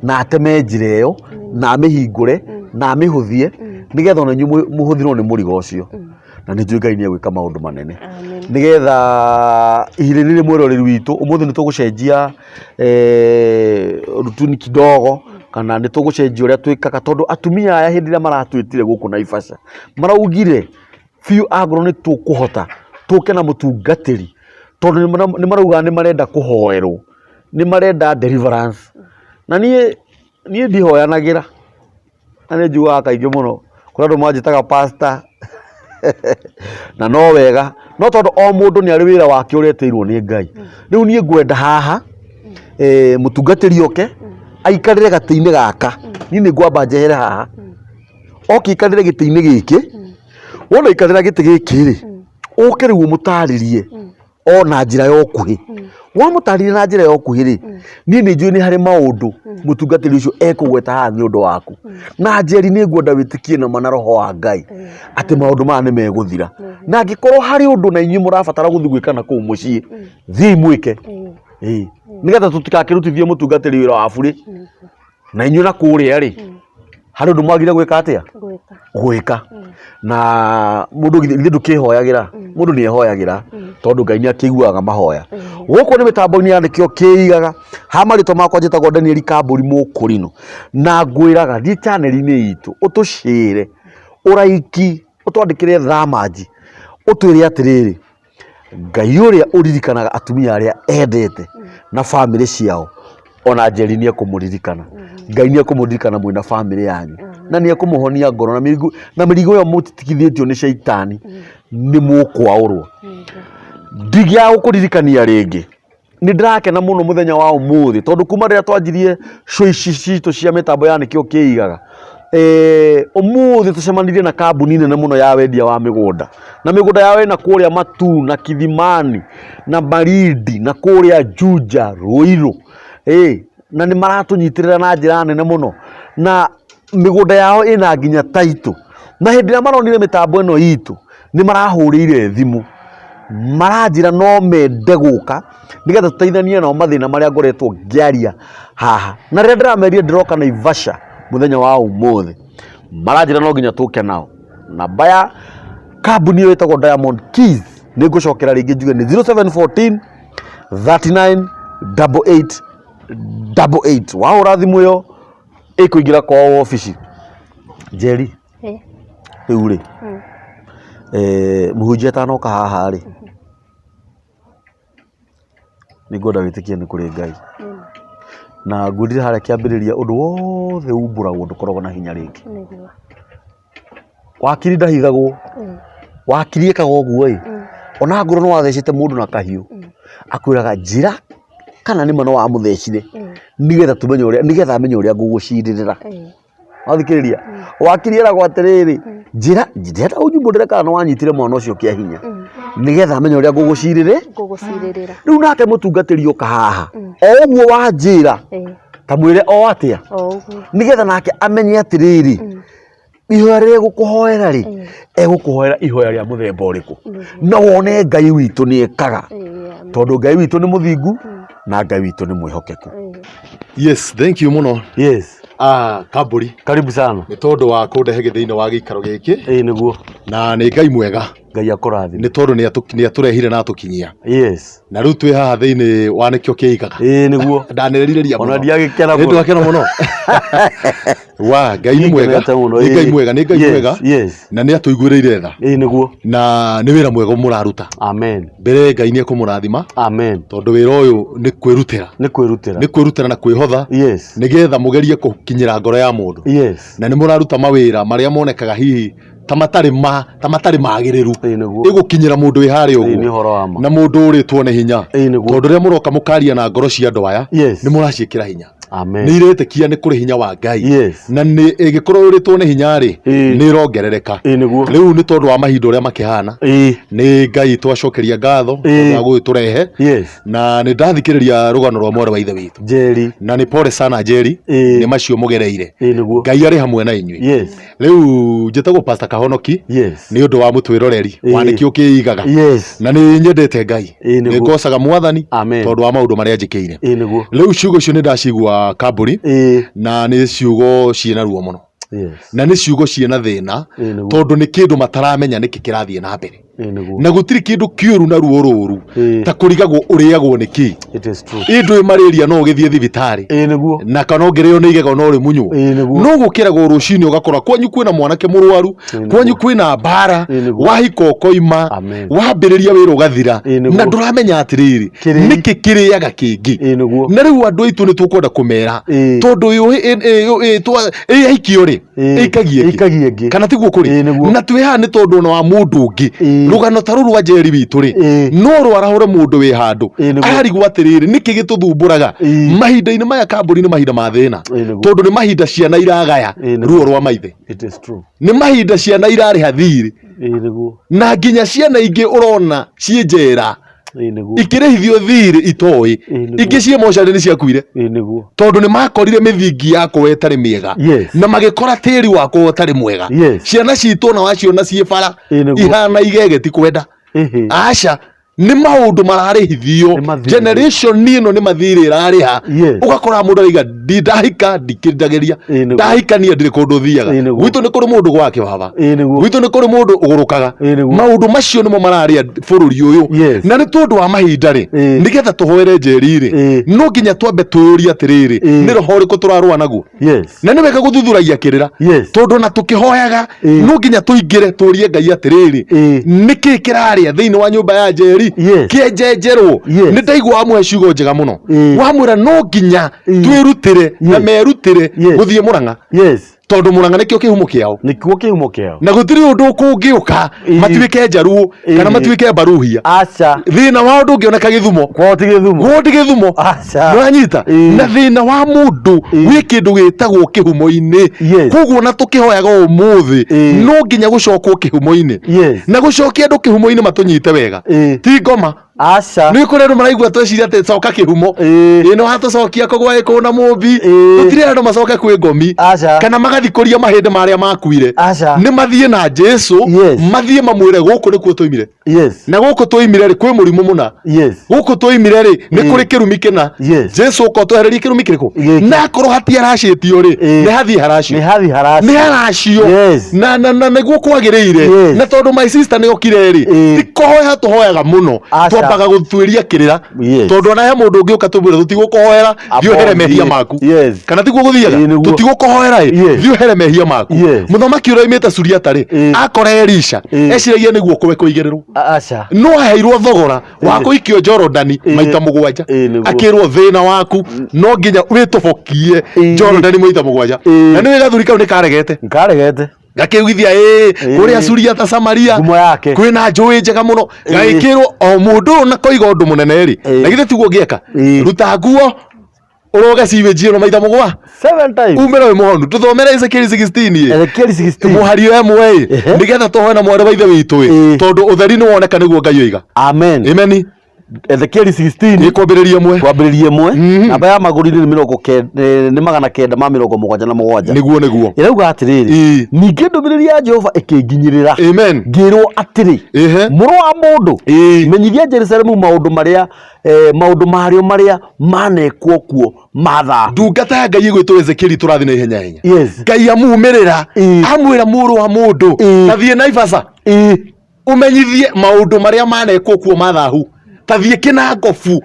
na ateme njĩra ĩyo, na amĩhingũre, na amĩhũthie, nĩgetha ona inyuĩ mũhũthĩrwo nĩ mũrigo ũcio. Na nĩ njũĩ Ngai nĩ egwĩka maũndũ manene. Nĩgetha ihinda rĩrĩ mwĩroreri witũ, ũmũthĩ nĩ tũgũcenjia rutuni kidogo, kana nĩ tũgũcenjia ũrĩa twĩkaga, tondũ atumia aya hĩndĩ ĩrĩa maratwĩtire gũkũ Naivasha, maraugire biũ angorwo nĩ tũkũhota tũke na mũtungatĩri, tondũ nĩ marauga nĩ marenda kũhoerwo, nĩ marenda deliverance. Na niĩ niĩ ndihoyanagĩra, na nĩ njugaga kaingĩ mũno, kũrĩ andũ manjĩtaga pastor na no wega, no tondũ o mũndũ nĩ arĩ wĩra wake ũrĩa etĩirwo nĩ Ngai. Rĩu niĩ ngwenda haha mũtungatĩri oke aikarĩre gatĩ-inĩ gaka, niĩ nĩ ngwamba njehere haha, oke aikarĩre gĩtĩ-inĩ gĩkĩ, wona aikarĩra gĩtĩ gĩkĩ rĩ, ũke rĩu ũmũtarĩrie o na njĩra ya ũkuhĩ. Wamũtarĩria na njĩra ya ũkuhĩ rĩ, niĩ nĩ njũĩ nĩ harĩ maũndũ mũtungatĩri ũcio ekũgweta haha nĩ ũndũ waku. Na Njeri nĩ ngwenda wĩtĩkie na ma na roho wa Ngai atĩ maũndũ maya nĩ megũthira. Na angĩkorwo harĩ ũndũ na inyuĩ mũrabatara gũthiĩ gwĩka na kũu mũciĩ, thiĩi mwĩke. Ĩĩ. Nĩgetha tũtikakĩrutithie mũtungatĩri wĩra wa burĩ. Na inyuĩ na kũrĩa rĩ, harĩ ũndũ mwagire gwĩka atĩa? Gwĩka. Gwĩka. Na mũndũ githĩ ndũkĩhoyagĩra? Mũndũ nĩ ehoyagĩra tondũ Ngai nĩ akĩiguaga mahoya. Gũkũ nĩ mĩtambo-inĩ ya Nĩkĩo Kĩigaga. Ha marĩtwa makwa njĩtagwo Daniel Kambũri Mũkũrinũ. Na ngwĩraga thiĩ channel-inĩ itũ ũtũcĩre, ũraiki, ũtwandĩkĩre thamanji, ũtwĩre atĩrĩrĩ, Ngai ũrĩa ũririkanaga atumia arĩa endete na bamĩrĩ ciao, ona Njeri nĩ ekũmũririkana. Ngai nĩ ekũmũririkana mwĩna bamĩrĩ yanyu, na nĩ ekũmũhonia ngoro na mĩrigo, na mĩrigo ĩyo mũtitigithĩtio nĩ caitani nĩ mũkwaũrwo. Ndingĩaga gũkũririkania rĩngĩ, nĩ ndĩrakena mũno mũthenya wa ũmũthĩ tondũ kuma rĩrĩa twanjirie show ici citũ cia mĩtambo ya Nĩkĩo Kĩigaga, Ũmũthĩ tũcemanirie na kambuni nene mũno ya wendia wa mĩgũnda na mĩgũnda yao ĩna kũrĩa Matuu na Kithimani na Malindi na kũrĩa Juja, Ruiru, na nĩ maratũnyitĩrĩra na njĩra nene mũno na mĩgũnda yao ĩna nginya title na hĩndĩ ĩrĩa maronire mĩtambo ĩno itũ nĩ marahũrĩire thimũ maranjĩra no mende gũka nĩgetha tũteithanie nao mathĩna marĩa ngoretwo ngĩaria haha na rĩrĩa ndĩramerire ndĩroka Naivasha mũthenya wa ũmũthĩ maranjĩra no nginya tũke nao namba ya kambuni ĩyo ĩtagwo Diamond Keys nĩ ngũcokera rĩngĩ njuge nĩ 0714 39 88 88 wahũra thimũ ĩyo ĩkũingĩra kwao wabici Njeri rĩu rĩ mũhunjia atanoka haha rĩ nĩ ngwenda wĩtĩkie nĩ kũrĩ Ngai na ngwĩrire harĩa kĩambĩrĩria ũndũ wothe umbũragwo ndũkoragwo na hinya rĩngĩ wakiri ndahithagwo wakiri ĩkaga ũguo ĩ ona ngorwo nĩ wathecete mũndũ na kahiũ akwĩraga njĩra kana nĩma nĩ wamũthecire nĩgetha tũmenye ũrĩa nĩgetha amenye ũrĩa ngũgũcirĩrĩra wathikĩrĩria wakiri eragwo atĩrĩrĩ njĩra ndĩrenda ũnjumbũrĩre kana nĩ wanyitire mwana ũcio kĩa hinya nĩgetha amenye ũrĩa ngũgũcirĩrĩ Ngũgũcirĩrĩra. rĩu nake mũtungatĩri ũka haha o ũguo wanjĩra ta mwĩre o atĩa O ũguo. nĩgetha nake amenye atĩrĩrĩ ihoya rĩrĩa egũkũhoera rĩ egũkũhoera ihoya rĩa mũthemba ũrĩkũ na wone Ngai witũ nĩ ekaga tondũ Ngai witũ nĩ mũthingu na Ngai witũ nĩ mwĩhokeku. Yes, thank you mũno. Yes. Ah, Kambũri. Karibu sana. Nĩ tondũ wa kũndehe thĩinĩ wa gĩikaro gĩkĩ. Ĩĩ nĩguo. Na nĩ Ngai mwega. Ngai akũrathime. Nĩ tondũ nĩ atũrehire na atũkinyia. Yes. Na rĩu twĩ haha thĩinĩ wa nĩkĩo kĩigaga. Ĩĩ nĩguo. Ndanĩrĩrĩria mũno. Ona ndiagĩkena mũno. Nĩ ndwakena mũno. Wa Ngai nĩ mwega. Nĩngenete mũno, Nĩ Ngai ĩĩ. mwega, nĩ Ngai Yes, mwega. yes. Na nĩ atũiguĩrĩire tha. Ĩĩ nĩguo. Na nĩ wĩra mwega mũraruta. Amen. Mbere Ngai nĩ ekũmũrathima. Amen. Tondũ wĩra ũyũ nĩ kwĩrutĩra. Nĩ kwĩrutĩra. Nĩ kwĩrutĩra na kwĩhotha. Yes. Nĩgetha mũgerie gũkinyĩra ngoro ya mũndũ. Yes. Na nĩ mũraruta mawĩra marĩa monekaga hihi ta matarĩ ma ta matarĩ magĩrĩru. Ĩĩ nĩguo. Ĩgũkinyĩra mũndũ wĩ harĩa Ĩĩ nĩ ũguo. ũhoro wa ma. Na mũndũ ũrĩtwo nĩ hinya. Ĩĩ nĩguo. Tondũ rĩrĩa mũroka mũkaria na ngoro cia andũ aya, Yes. nĩ mũraciĩkĩra hinya. Amen. Nĩ iretĩkia nĩ kũrĩ hinya wa Ngai. Yes. Na nĩ ĩngĩkorwo ũrĩtwo nĩ hinya rĩ, Ĩĩ. nĩ ĩrongerereka. Ĩĩ nĩguo. Rĩu nĩ tondũ wa mahinda ũrĩa makĩhana. Ĩĩ. Nĩ Ngai twacokeria ngatho Ĩĩ. tondũ wa gũgĩtũrehe. Yes. Na nĩ ndathikĩrĩria rũgano rwa mwarĩ wa ithe witũ. Njeri. Na nĩ pole sana Njeri Ĩĩ. nĩ macio mũgereire. Ĩĩ nĩguo. Ngai arĩ hamwe na inyuĩ. Yes. Rĩu njĩtagwo Pastor Kahonoki Yes. nĩ ũndũ wa mũtwĩroreri wa Ĩĩ. nĩkĩo kĩigaga. Yes. Na nĩ nyendete Ngai. Ĩĩ Nĩ nĩguo. ngocaga mwathani Amen. tondũ wa maũndũ marĩa anjĩkĩire. Ĩĩ nĩguo. Rĩu ciugo icio nĩ ndacigua Kambũri Ĩĩ. na nĩ ciugo ciĩna ruo mũno. Yes. Na nĩ ciugo ciĩna thĩna Ĩĩ nĩguo. tondũ nĩ kĩndũ mataramenya nĩkĩ kĩrathiĩ na mbere. Ĩĩ nĩguo. Na gũtirĩ kĩndũ kĩũru na ruo rũru Ĩĩ. ta kũrigagwo ũrĩagwo nĩ kĩ. It is true. Ĩ ndũĩ malaria no ũgĩthiĩ thibitarĩ. Ĩĩ nĩguo. Na kana ũngĩrĩo nĩ igego no rĩmunywo. Ĩĩ nĩguo. No gũkĩragwo rũcinĩ ũgakora kwanyu kwĩna mwanake mũrwaru, Ĩĩ nĩguo. kwanyu kwĩna mbara, Ĩĩ nĩguo. wahika ũkoima, Amen. wambĩrĩria wĩra ũgathira Ĩĩ nĩguo. na ndũramenya atĩrĩrĩ Kĩrĩi. nĩkĩ kĩrĩaga kĩngĩ. Ĩĩ nĩguo. Na rĩu andũ aitũ nĩ tũkwenda kũmera Ĩĩ. tondũ ĩyaikio rĩ Ĩĩ. ĩikagie ĩngĩ. Ĩikagie ĩngĩ. Kana tiguo kũrĩ? Ĩĩ nĩguo. Na twĩ haha nĩ tondũ ona wa mũndũ ũngĩ. Ĩĩ. Rũgano ta rũrũ rwa Njeri witũ rĩ, Ĩĩ. no rwarahũre mũndũ wĩ handũ. Ĩĩ nĩguo. Ararigwo atĩrĩrĩ, nĩkĩ gĩtũthumbũraga? Ĩĩ. Mahinda-inĩ maya kambũri nĩ mahinda ma thĩna. Ĩĩ nĩguo. Tondũ nĩ mahinda ciana iragaya Ĩĩ nĩguo. ruo rwa maithe. It is true. Nĩ mahinda ciana irarĩha thirĩ. Ĩĩ nĩguo. Na nginya ciana ingĩ ũrona ciĩ njera. Ĩĩ nĩguo. Ikĩrĩhithio thirĩ itoĩ. Ĩĩ nĩguo. Ingĩ ciĩ mocarĩ nĩ ciakuire. Ĩĩ nĩguo. Tondũ nĩ makorire mĩthingi yakwa ĩtarĩ mĩega. Yes. Na magĩkora tĩri wakwa ũtarĩ mwega. Yes. Ciana citũ ona waciona ciĩ bara Ĩĩ nĩguo. ihana igege ti kwenda. Ĩhĩ. Aca nĩ maũndũ mararĩhithio. Nĩ mathirĩ. Generation ĩno nĩ mathirĩ ĩrarĩha. Yes. Ũgakora mũndũ araiga ndahika ndikĩndageria. Ĩĩ nĩguo. Ndahikania ndirĩ kũndũ thiaga. Ĩĩ nĩguo. Gwitũ nĩ kũrĩ mũndũ gwake baba. Ĩĩ nĩguo. Gwitũ nĩ kũrĩ mũndũ ũgũrũkaga. Ĩĩ nĩguo. Maũndũ macio nĩmo mararĩa bũrũri ũyũ. Yes. Na nĩ tondũ wa mahinda rĩ, Ĩĩ. nĩgetha tũhoere Njeri rĩ, Ĩĩ. no nginya twambe twĩyũrie atĩrĩrĩ, Ĩĩ. nĩ roho ũrĩkũ tũrarũa naguo? Yes. Na nĩ wega gũthuthuragia kĩrĩra. Yes. Tondũ ona tũkĩhoyaga Ĩĩ. no nginya tũingĩre tũrie Ngai atĩrĩrĩ, Ĩĩ. nĩkĩ kĩrarĩa thĩinĩ wa nyũmba ya Njeri Yes. kĩenjenjerwo? Yes. Nĩ ndaigua wamũhe ciugo njega mũno. Ĩĩ. Wamwĩra no nginya Ĩĩ. twĩrutĩre na Yes. merutĩre Yes. gũthiĩ Mũrang'a. Yes. Tondũ Mũrang'a nĩkĩo kĩhumo kĩao. Nĩkuo kĩhumo kĩao. Na gũtirĩ ũndũ kũngĩũka matuĩke njaruo kana matuĩke mbaruhia. Aca. Thĩna wao ndũngĩoneka Gĩthumo. Kwao ti Gĩthumo. Kwao ti Gĩthumo. Aca. Nĩwanyita? Na thĩna wa mũndũ wĩ kĩndũ gĩtagwo kĩhumo-inĩ. Koguo na tũkĩhoyaga ũmũthĩ no nginya gũcokwo kĩhumo-inĩ. Na gũcokia andũ kĩhumo-inĩ matũnyite wega. Ti ngoma. Aca. Nĩ kũrĩ andũ maraigua tweciria atĩ coka kĩhumo. Ĩ no watũcokia kũ gwa Gĩkũyũ na Mũmbi. Tũtirĩ andũ macoke kwĩ ngomi. Aca. Kana magathikũria mahĩndĩ marĩa makuire. Aca. Nĩ mathiĩ na Jesu. Mathiĩ mamwĩre gũkũ nĩkuo twoimire. Na gũkũ twoimire rĩ kwĩ mũrimũ mũna. Gũkũ twoimire rĩ nĩ kũrĩ kĩrumi kĩna. Jesu ũka ũtwehererie kĩrumi kĩrĩkũ? Na akorwo hatiaracĩtio rĩ nĩ hathiĩ haracio. Nĩ hathiĩ haracio. Nĩ haracio. Na na na nĩguo kwagĩrĩire. Na tondũ my sister nĩ okire rĩ ti kũhoya tũhoyaga mũno. Aca. Twambaga gũtuĩria kĩrĩra. Tondũ ona he mũndũ ũngĩ ũka tũmwĩre tũtigũkũhoera thiĩ ũhere mehia maku. Kana tiguo gũthiaga? Tũtigũkũhoera ĩ thiĩ ũhere mehia maku. Mũthamaki ũrĩa oimĩte Suriata rĩ akora Elisha eciragia nĩ guoko ekũigĩrĩrwo. Aca. No aheirwo thogora wa kũikio Jorodani maita mũgwanja. Akĩrwo thĩna waku no nginya wĩtobokie Jorodani maita mũgwanja. Na nĩũĩ gathuri kau nĩ karegete. Karegete. Gakĩugithia ĩĩ kũrĩa Suriata Samaria Ngumo yake. Kwĩna njũĩ njega mũno. Gagĩkĩrwo o mũndũ ũyũ na koiga ũndũ mũnene rĩ. Na githĩ tiguo ũngĩeka? Ruta nguo ũroge sewage ĩno maita mũgwa. Seven times. Umĩre wĩ mũhonu. Tũthomere Ezekiel 16 ĩ. Ezekiel 16. Mũhari ĩmwe ĩ. Nĩgetha tũhoe na mwarĩ wa ithe witũ ĩ. Tondũ ũtheri nĩ woneka nĩguo Ngai oiga. Amen. Amen. Ezekiel 16. Nĩ kwambĩrĩria ĩmwe. Kwambĩrĩria ĩmwe. Namba ya magũrũ-inĩ nĩ mĩrongo kenda, nĩ 977. Nĩguo nĩguo. Ĩrauga atĩrĩrĩ. Ningĩ ndũmĩrĩri ya Jehova ĩkĩnginyĩrĩra. Amen. Ngĩrwo atĩrĩ. Mũrũ wa mũndũ. Menyithia Jerusalemu maũndũ marĩa maũndũ marĩo marĩa manekwo kuo ma thahu. Ndungata ya Ngai ĩgwĩtwo Ezekiel tũrathiĩ na ihenya ihenya. Yes. Ngai amumĩrĩra. Amwĩra mũrũ wa mũndũ. Ta thiĩ Naivasha. Ũmenyithie maũndũ marĩa manekwo kuo ma thahu. Ta thiĩ Kĩnangobu.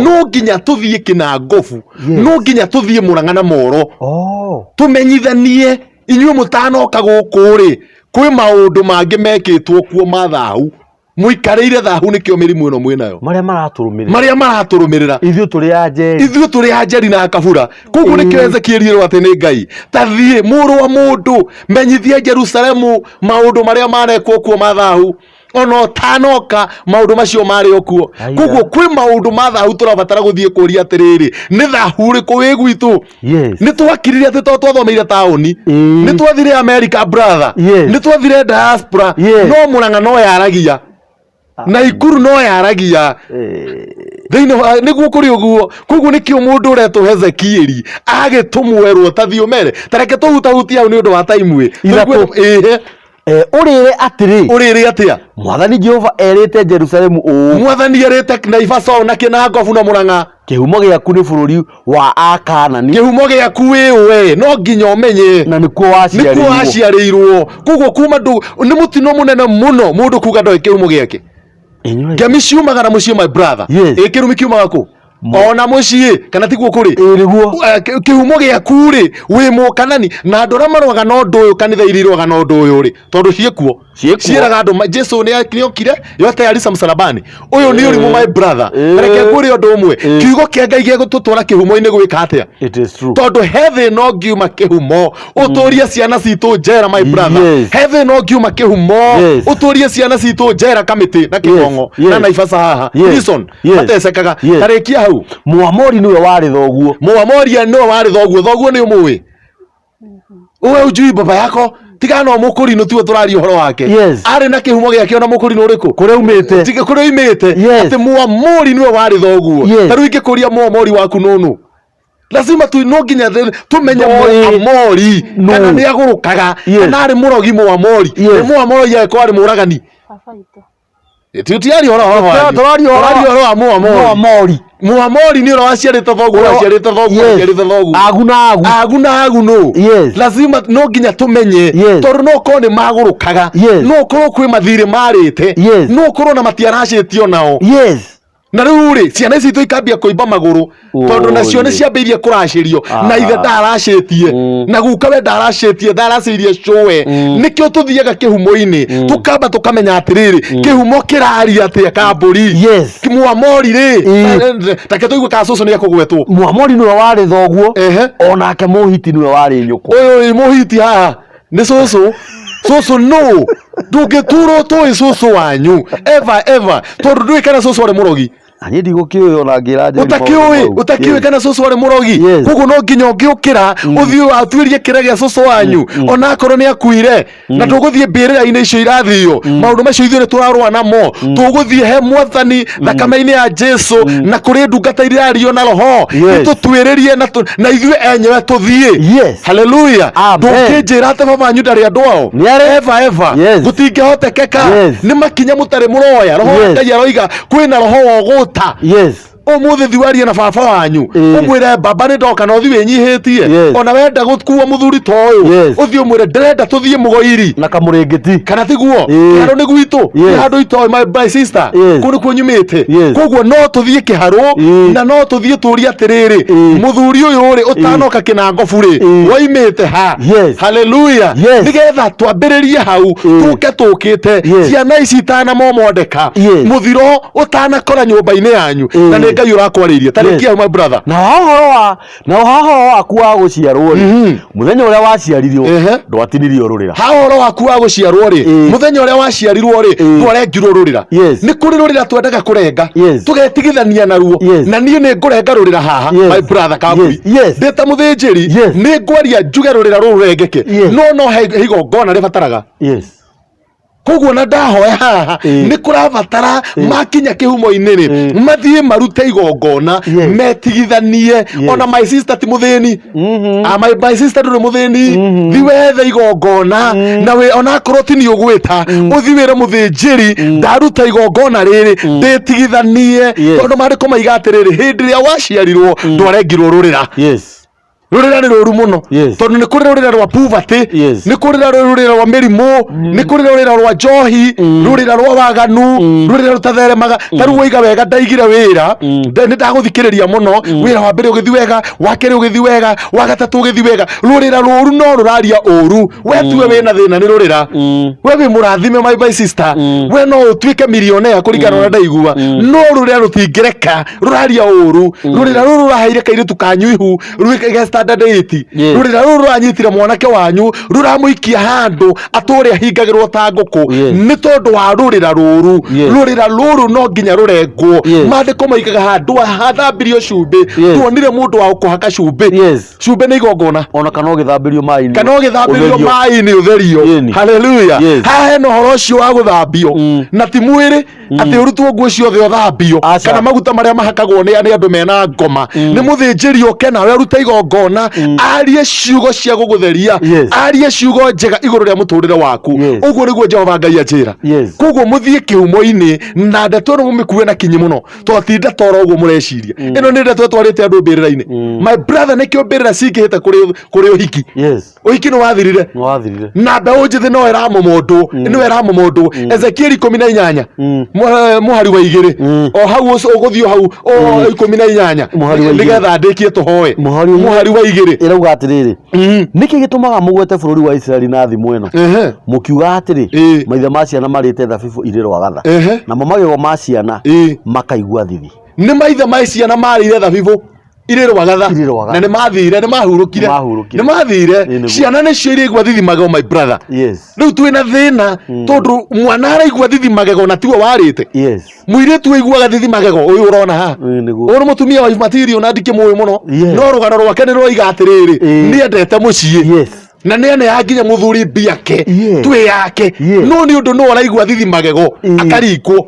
No nginya tũthiĩ Kĩnangobu. No nginya tũthiĩ Mũrang'a na Moro. Tũmenyithanie inyuĩ mũtanoka gũkũ rĩ kwĩ maũndũ mangĩ mekĩtwo kuo ma thahu. Mũikarĩire thahu nĩkĩo mĩrimũ ĩno mwĩnayo. Marĩa maratũrũmĩrĩra. Marĩa maratũrũmĩrĩra. Ithuĩ tũrĩ anjeri. Ithuĩ tũrĩ anjeri na akabura. Koguo nĩkĩo Ezekiel erwo atĩ nĩ Ngai. Ta thiĩ mũrũ wa mũndũ menyithia Jerusalemu maũndũ marĩa manekwo kuo ma thahu. Ona ũtanoka maũndũ macio marĩ o kuo. Koguo kwĩ maũndũ ma thahu tũrabatara gũthiĩ kũria atĩrĩrĩ, nĩ thahu ũrĩkũ wĩ gwitũ? Nĩ twakirire atĩ to twathomeire taũni. Nĩ twathire America brother. Nĩ twathire diaspora. No Mũrang'a no yaragia. Naikuru no yaragia. Thĩinĩ wa nĩguo kũrĩ ũguo. Koguo nĩkĩo mũndũ ũretwo Hezekieli agĩtũmwo erwo ta thiĩ ũmere. Ta reke tũhutahutie hau nĩ ũndũ wa time ĩ. Ithatũ. Ĩĩ. Ũrĩre atĩrĩ. Ũrĩre atĩa? Mwathani Jehova erĩte Jerusalemu ũũ. Mwathani erĩte Naivasha o na Kĩnangobu na Mũrang'a. Kĩhumo gĩaku nĩ bũrũri wa Akaanani. Kĩhumo gĩaku wĩ we no nginya ũmenye. Na nĩkuo waciarĩirwo. Nĩkuo waciarĩirwo. Koguo kuma ndũ nĩ mũtino mũnene mũno mũndũ kuga ndoĩ kĩhumo gĩake. Ngemi ciumaga na mũciĩ my brother. Ĩ kĩrumi kiumaga kũ? Ona mũciĩ kana tiguo kũrĩ? Ĩ nĩguo. Kĩhumo gĩaku rĩ wĩ mũkanani na andũ arĩa marũaga na ũndũ ũyũ kanitha iria irũaga na ũndũ ũyũ rĩ tondũ ciĩkuo. Ciĩraga andũ Jesu nĩ okire yote alisa msalabani. Ũyũ nĩ ũrimũ my brother. Reke ngwĩre ũndũ ũmwe. Kiugo kĩa Ngai gĩgũtũtwara kĩhumo-inĩ gwĩka atĩa? It is true. Tondũ he thĩna ũngiuma kĩhumo ũtũrie ciana citũ njera my brother. He thĩna ũngiuma kĩhumo ũtũrie ciana citũ njera Kamĩtĩ na Kĩng'ong'o na Naivasha haha. Prison. Matecekaga. Tarĩkia hau. Mũamori nĩwe warĩ thoguo. Mũamori nĩwe warĩ thoguo. Thoguo nĩ ũmũĩ? Wewe ujui baba yako tiga no mũkũrinũ tiwe tũraria ũhoro wake. Arĩ na kĩhumo gĩake ona mũkũrinũ ũrĩkũ? Kũrĩa umĩte. Tiga kũrĩa umĩte. Atĩ Mũamori nĩwe warĩ thoguo. Ta rĩu ingĩkũria Mũamori waku nũnũ? Lazima tu no nginya tũmenye Mũamori kana nĩ agũrũkaga kana arĩ mũrogi Mũamori. Nĩ Mũamori angĩkorwo arĩ mũragani. Tutiaria ũhoro wa Tũraria ũhoro wa Mũamori. Mũamori. Mũamori nĩ ũrĩa waciarĩte thoguo, waciarĩte thoguo, waciarĩte thoguo. Agu na agu. Agu na agu nũ. Lazima no nginya tũmenye. Tondũ no ũkorwo nĩ magũrũkaga. No ũkorwo kwĩ mathirĩ marĩte. No ũkorwo na matiaracĩtio nao. Na rĩu rĩ, ciana ici itũ ikambia kũimba magũrũ tondũ nacio nĩ Oi. ciambĩirie kũracĩrio na ithe ndaracĩtie na guka we ndaracĩtie, ndaracĩirie cũwe. Nĩkĩo tũthiaga kĩhumo-inĩ, tũkamba tũkamenya atĩrĩrĩ, kĩhumo kĩraria atĩa kambũri. Yes. Mwamori rĩ, take tũigue kana cũcũ nĩ ekũgwetwo. Mwamori nĩwe warĩ thoguo. Onake Mũhiti nĩwe warĩ nyũkwa. Ũyũ ĩ Mũhiti haha nĩ cũcũ. Cũcũ nũ? Ndũngĩturwo tũĩ cũcũ wanyu ever ever, tondũ ndũĩ kana cũcũ arĩ mũrogi. Na niĩ ndigũkĩũĩ ona ngĩra Njeri maũndũ Ũtakĩũĩ, mau. ũtakĩũĩ kana cũcũ arĩ mũrogi. Yes. Koguo no nginya ũngĩũkĩra ũthiĩ watuĩrie kĩrĩa gĩa cũcũ wanyu, onakorwo nĩ akuire. Na tũgũthiĩ mbĩrĩra-inĩ icio irathio, maũndũ macio ithuĩ nĩ tũrarũa namo. Tũgũthiĩ he Mwathani thakame-inĩ ya Jesu, na kũrĩ ndungata irario na roho. Yes. Tũtuĩrĩrie na ithuĩ enyewe tũthiĩ. Yes. Haleluya. Amen. Ndũngĩnjĩra atĩ baba wanyu ndarĩ andũ ao. Nĩ arĩ. Eva eva. Yes. Gũtingĩhotekeka. Yes. Nĩ makinya mũtarĩ mũroya. Roho wa Yes. Ngai aroiga kwĩna roho wa ũgũta. Yes. Ũmũthĩ thiĩ warie na baba wanyu. Ĩĩ. Ũmwĩre baba nĩ ndoka na ũthiĩ wĩnyihĩtie. Yes. Ona wenda gũkua mũthuri ta ũyũ. Yes. Ũthiĩ ũmwĩre ndĩrenda tũthiĩ mũgoiri. Na kamũrĩngĩti. Kana tiguo? Ĩĩ. Kĩharũ nĩ gwitũ. Yes. Nĩ handũ itoĩ my sister. Yes. Kũu nĩkuo nyumĩte. Yes. Koguo no tũthiĩ kĩharũ Ĩĩ. na no tũthiĩ tũrie atĩrĩrĩ, Ĩĩ. mũthuri ũyũ rĩ ũtanoka kĩnangobu rĩ Ĩĩ. woimĩte ha? Yes. Haleluya. Yes. Nĩgetha twambĩrĩrie hau, Ĩĩ. tũke tũkĩte Yes. ciana ici itanamomondeka, Yes. mũthiro ũtanakora nyũmba-inĩ yanyu. Ĩĩ. Na nĩ Ngai ũrakwarĩirie. Ta Yes. rĩkia hau, my brother. Na ha ũhoro wa na ha ũhoro waku wa gũciarwo rĩ, mũthenya ũrĩa waciarirwo Ehe. ndwatinirio rũrĩra. Ha ũhoro waku wa gũciarwo rĩ, Ĩĩ. mũthenya ũrĩa waciarirwo rĩ, Ĩĩ. ndwarengirwo rũrĩra. Yes. Nĩ kũrĩ rũrĩra twendaga kũrenga, Yes. tũgetigithania naruo. Yes. Na niĩ nĩ ngũrenga rũrĩra haha, Yes. my brother Kambui. Yes. Yes. Ndĩ ta mũthĩnjĩri, Yes. nĩ ngwaria njuge rũrĩra rũrũ rũrengeke. Yes. No no he igongona rĩbataraga. Yes. Koguo na ndahoya haha, Ĩĩ. nĩ kũrabatara makinya kĩhumo-inĩ rĩ, Ĩĩ. mathiĩ marute igongona, Yes. metigithanie. Yes. Ona my sister ti mũthĩni. Ah, my sister ndũrĩ mũthĩni. Thi wethe igongona, na we onakorwo ti niĩ ũgwĩta, ũthiĩ wĩre mũthĩnjĩri ndaruta igongona rĩrĩ, ndĩtigithanie. Yes. Tondũ maandĩko maiga atĩrĩrĩ, hĩndĩ ĩrĩa waciarirwo ndwarengirwo rũrĩra. Yes. Rũrĩra nĩ rũru mũno. Yes. Tondũ nĩ kũrĩ rũrĩra rwa poverty, Yes. nĩ kũrĩ rũrĩra rwa mĩrimũ, nĩ kũrĩ rũrĩra rwa njohi, rũrĩra rwa waganu, rũrĩra rũtatheremaga. Ta rĩu waiga wega ndaigire wĩra, nĩ ndagũthikĩrĩria mũno, wĩra wa mbere ũgĩthiĩ wega, wa kerĩ ũgĩthiĩ wega, wa gatatũ ũgĩthiĩ wega. Rũrĩra rũru no rũraria ũru. We tuwe wĩna thĩna nĩ rũrĩra. We wĩ mũrathime my sister. We no ũtuĩke millionaire kũringana na ũrĩa ndaigua. No rũrĩra rũtingĩreka rũraria ũru. Rũrĩra rũrũ rũraheire kairĩtu kanyu ihu rwĩke standard 8. Yes. Rũrĩra rũrũ rũranyitire mwanake wanyu rũramũikia handũ atũre ahingagĩrwo ta ngũkũ. Yes. Nĩ tondũ wa rũrĩra rũru. Yes. Rũrĩra rũrũ no nginya rũrengwo. Yes. Maandĩko maigaga handũ hathambirio cumbĩ. Yes. Tuonire mũndũ wa kũhaka cumbĩ. Yes. Cumbĩ nĩ igongona. Ona kana ũgĩthambĩrio maĩ-inĩ. Kana ũgĩthambĩrio Ũtherio. maĩ-inĩ ũtherio. Ĩni. Haleluya. Yes. Haha hena ũhoro ũcio wa gũthambio. Na ti mwĩrĩ atĩ ũrutwo nguo ciothe ũthambio. Aca. Kana maguta marĩa mahakagwo nĩ andũ mena ngoma. Nĩ mũthĩnjĩri ũke nawe arute igongona, arie ciugo cia gũgũtheria, Yes. arie ciugo njega igũrũ rĩa mũtũrĩre waku. Yes. Ũguo nĩguo Jehova Ngai anjĩra. Yes. Koguo mũthiĩ kĩhumo-inĩ na ndeto ĩno mũmĩkue na kinyi mũno, tondũ ti ndeto oro ũguo mũreciria. Ĩno nĩ ndeto ĩtwarĩte andũ mbĩrĩra-inĩ. My brother, nĩkĩo mbĩrĩra cingĩhĩte kũrĩ ũhiki. Yes. Ũhiki nĩ wathirire. Nĩ wathirire. Na mbeũ njĩthĩ no ĩramomondwo, nĩwe ĩramomondwo. Ezekieli 18, mũhari wa 2. O hau ũgũthiĩ hau, o 18. Mũhari wa igĩrĩ. Nĩgetha ndĩkie tũhoe. Mũhari wa igĩrĩ. Mũhari wa 2. Ĩrauga atĩrĩrĩ, nĩkĩ gĩtũmaga mũgwete bũrũri wa Isiraeli na thimũ ĩno? Ehe. Mũkiuga atĩrĩ, Ĩĩ. maithe ma ciana marĩte thabibũ irĩ rwagatha. Ehe. Namo magego ma ciana Ĩĩ. makaigua thithi. Nĩ maithe ma ciana marĩire thabibũ irĩ rwagatha. Irĩ rwagatha. Na nĩ mathire, nĩ mahurũkire. Nĩ mahurũkire. Nĩ mathire. Ĩĩ, nĩguo. Ciana nĩcio iraigua thithi magego, my brother. Yes. Rĩu twĩna thĩna tondũ mwana araigua thithi magego na tiwe warĩte. Yes. Mũirĩtu aiguaga thithi magego ũyũ ũrona haha. Ĩĩ, nĩguo. Ũyũ nĩ mũtumia wa material na ndikĩmũĩ mũno. Yes. No rũgano rwake nĩ rũroiga atĩrĩrĩ, Ĩĩ. nĩ endete mũciĩ. Yes. Na nĩ aneaga nginya mũthuri mbiake, Yes. twĩ yake. Yes. No nĩ ũndũ no araigua thithi magego, Ĩĩ. akarikwo.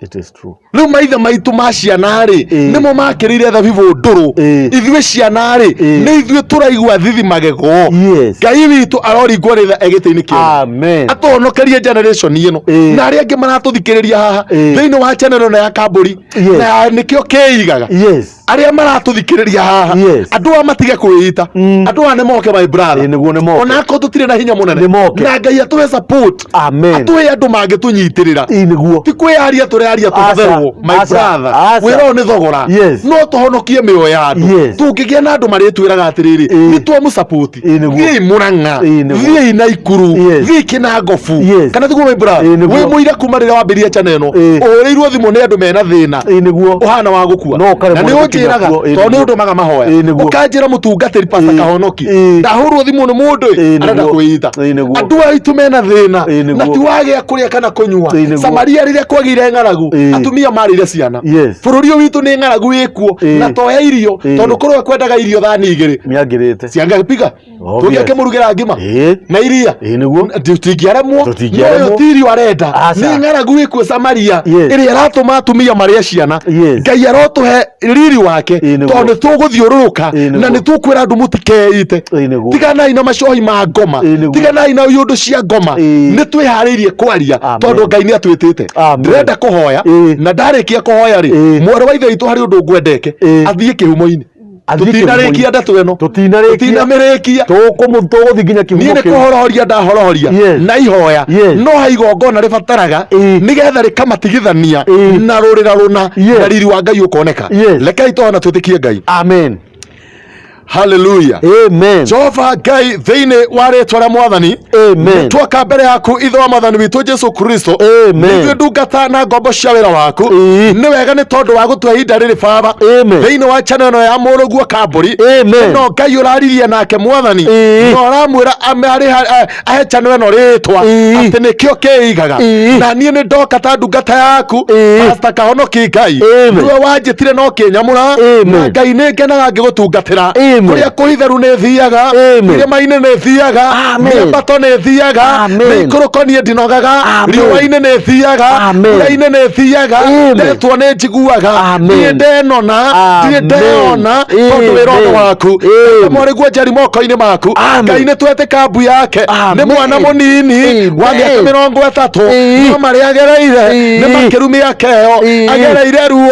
It is true. Rĩu maithe maitũ ma ciana rĩ, Ĩĩ. nĩmo makĩrĩire thabibũ ndũrũ. Ĩĩ. Ithuĩ ciana rĩ, Ĩĩ. nĩ ithuĩ tũraigua thithi magego. Yes. Ngai witũ aroringwo rĩ tha e gĩtĩ-inĩ kĩega. Amen. Atũhonokerie generation ĩno. Ĩĩ. Na arĩa angĩ maratũthikĩrĩria haha Ĩĩ. thĩinĩ wa channel ĩno ya Kambũri, Yes. na nĩkĩo kĩigaga. Yes. Arĩa maratũthikĩrĩria haha, Yes. andũ aya matige kwĩita. Andũ aya nĩ moke, my brother. Ĩĩ, nĩguo nĩ moke. Onakorwo tũtirĩ na hinya mũnene. Nĩ moke. Na Ngai atũhe support. Amen. Atũhe andũ mangĩtũnyitĩrĩra. Ĩĩ, nĩguo. Ti kwĩyaria tũrearia Aca. tũhũthĩrwo. Ũrarĩhwo my Aca. brother Aca. wĩra ũyũ nĩ thogora Yes. no tũhonokie mĩoyo ya andũ Yes. tũngĩgĩa na andũ marĩtwĩraga atĩrĩrĩ Ĩĩ. nĩ twamũsapoti Ĩĩ, nĩguo. thiĩi Mũrang'a Ĩĩ, nĩguo. thiĩi Naikuru Yes. thiĩi Kĩnangobu Yes. kana tiguo my brother Ĩĩ, nĩguo. wĩ mũira kuma rĩrĩa wambĩrĩria channel ĩno Ĩĩ. ũhũrĩirwo thimũ nĩ andũ mena thĩna Ĩĩ, nĩguo ũhana wa gũkua No ũkaremwo na nĩ nĩ gũkinya ũnjĩraga kuo, ĩĩ, tondũ nĩ nĩguo. ũndũmaga mahoya Ĩĩ, nĩguo. ũkanjĩra mũtungatĩri pasta Ĩĩ. kahonoki Ĩĩ. ndahũrwo thimũ nĩ mũndũ Ĩĩ, arenda nĩguo. kwĩita Ĩĩ, nĩguo. andũ aitũ mena thĩna Ĩĩ, nĩguo. na ti wagĩa kũrĩa kana kũnyua Ĩĩ, nĩguo. Samaria rĩrĩa kwagĩire ng'aragu Ĩĩ. atumia marĩire ciana Yes. bũrũri ũyũ witũ nĩ ng'aragu ĩkuo Ĩĩ. na toya irio Ĩĩ. tondũ kũrĩa kwendaga irio thani igĩrĩ nĩangĩrĩte ciangapiga Obvious. tũngĩakĩmũrugĩra ngima Ĩĩ. na iria Ĩĩ, nĩguo. Tũtingĩaremwo Tũtingĩaremwo. no ũyũ ti irio arenda Aca. nĩ ng'aragu ĩkuo Samaria Yes. ĩrĩa ĩratũma atumia marĩe ciana Yes. Ngai arotũhe riri wake Ĩĩ, nĩguo. tondũ nĩ tũgũthiũrũrũka Ĩĩ, nĩguo. na nĩ tũkwĩra andũ mũtikeite Ĩĩ, nĩguo. tiganai na macohi ma ngoma Ĩĩ, nĩguo. tiganai na iũndũ cia ngoma Ĩĩ. nĩ twĩharĩirie kwaria Amen. tondũ Ngai nĩ atwĩtĩte Amen. ndĩrenda kũhoya Ĩĩ. na ndarĩkia kũhoya rĩ Ĩĩ. mwarĩ wa ithe witũ harĩ ũndũ ngwendeke Ĩĩ. athiĩ kĩhumo-inĩ Athiĩ tũtinarĩkia kĩhumo-inĩ. ndeto ĩno Tũtinarĩkia. tũtinamĩrĩkia Tũgũthiĩ nginya niĩ kĩhumo nĩ kĩu. kũhorohoria ndahorohoria Yes. na ihoya Yes. no ha igongona rĩbataraga Ĩĩ. nĩgetha rĩkamatigithania Ĩĩ. na rũrĩra rũna Yes. na riri wa Ngai ũkoneka Yes. rekei tũhana twĩtĩkie Ngai Amen. haleluya Amen. Jehova Ngai thĩinĩ wa rĩtwa rĩa mwathani Amen. twoka mbere yaku ithe wa mwathani witũ Jesu Kristo Amen. nithuĩ ndungata na ngombo cia wĩra waku Ĩĩ. nĩ wega nĩ tondũ wa gũtua ihinda rĩrĩ baba Amen. thĩinĩ wa channel ĩno ya mũrũguo kambũri Amen. no Ngai ũraririe nake mwathani Ĩĩ. na ũramwĩra ahe channel ĩno rĩtwa Ĩĩ. atĩ nĩkĩo kĩigaga Ĩĩ. na niĩ nĩ ndoka ta ndungata yaku Ĩĩ. Pastor Kahonoki Ngai Amen. nĩwe wanjĩtire na ũkĩnyamũra Amen. na Ngai nĩ ngenaga ngĩgũtungatĩra Amen. kũrĩa kũhitheru nĩ thiaga Amen. irĩma-inĩ nĩ thiaga Amen. mĩambato nĩ thiaga Amen. mĩikũrũko niĩ ndinogaga Amen. riũa-inĩ nĩ thiaga Amen. mbura-inĩ nĩ thiaga Amen. ndetwo nĩ njiguaga Amen. ndirĩ ndenona ndirĩ Amen. ndeyona tondũ wĩra ũyũ nĩ Amen. waku Amen. mwarĩguo njeri moko-inĩ maku Amen. Ngai nĩ twetĩka mbu yake nĩ Amen. mwana mũnini wa Amen. mĩaka 30 Ĩĩ. no marĩa agereire Ĩĩ. nĩ makĩru mĩaka ĩyo Ĩĩ. agereire ruo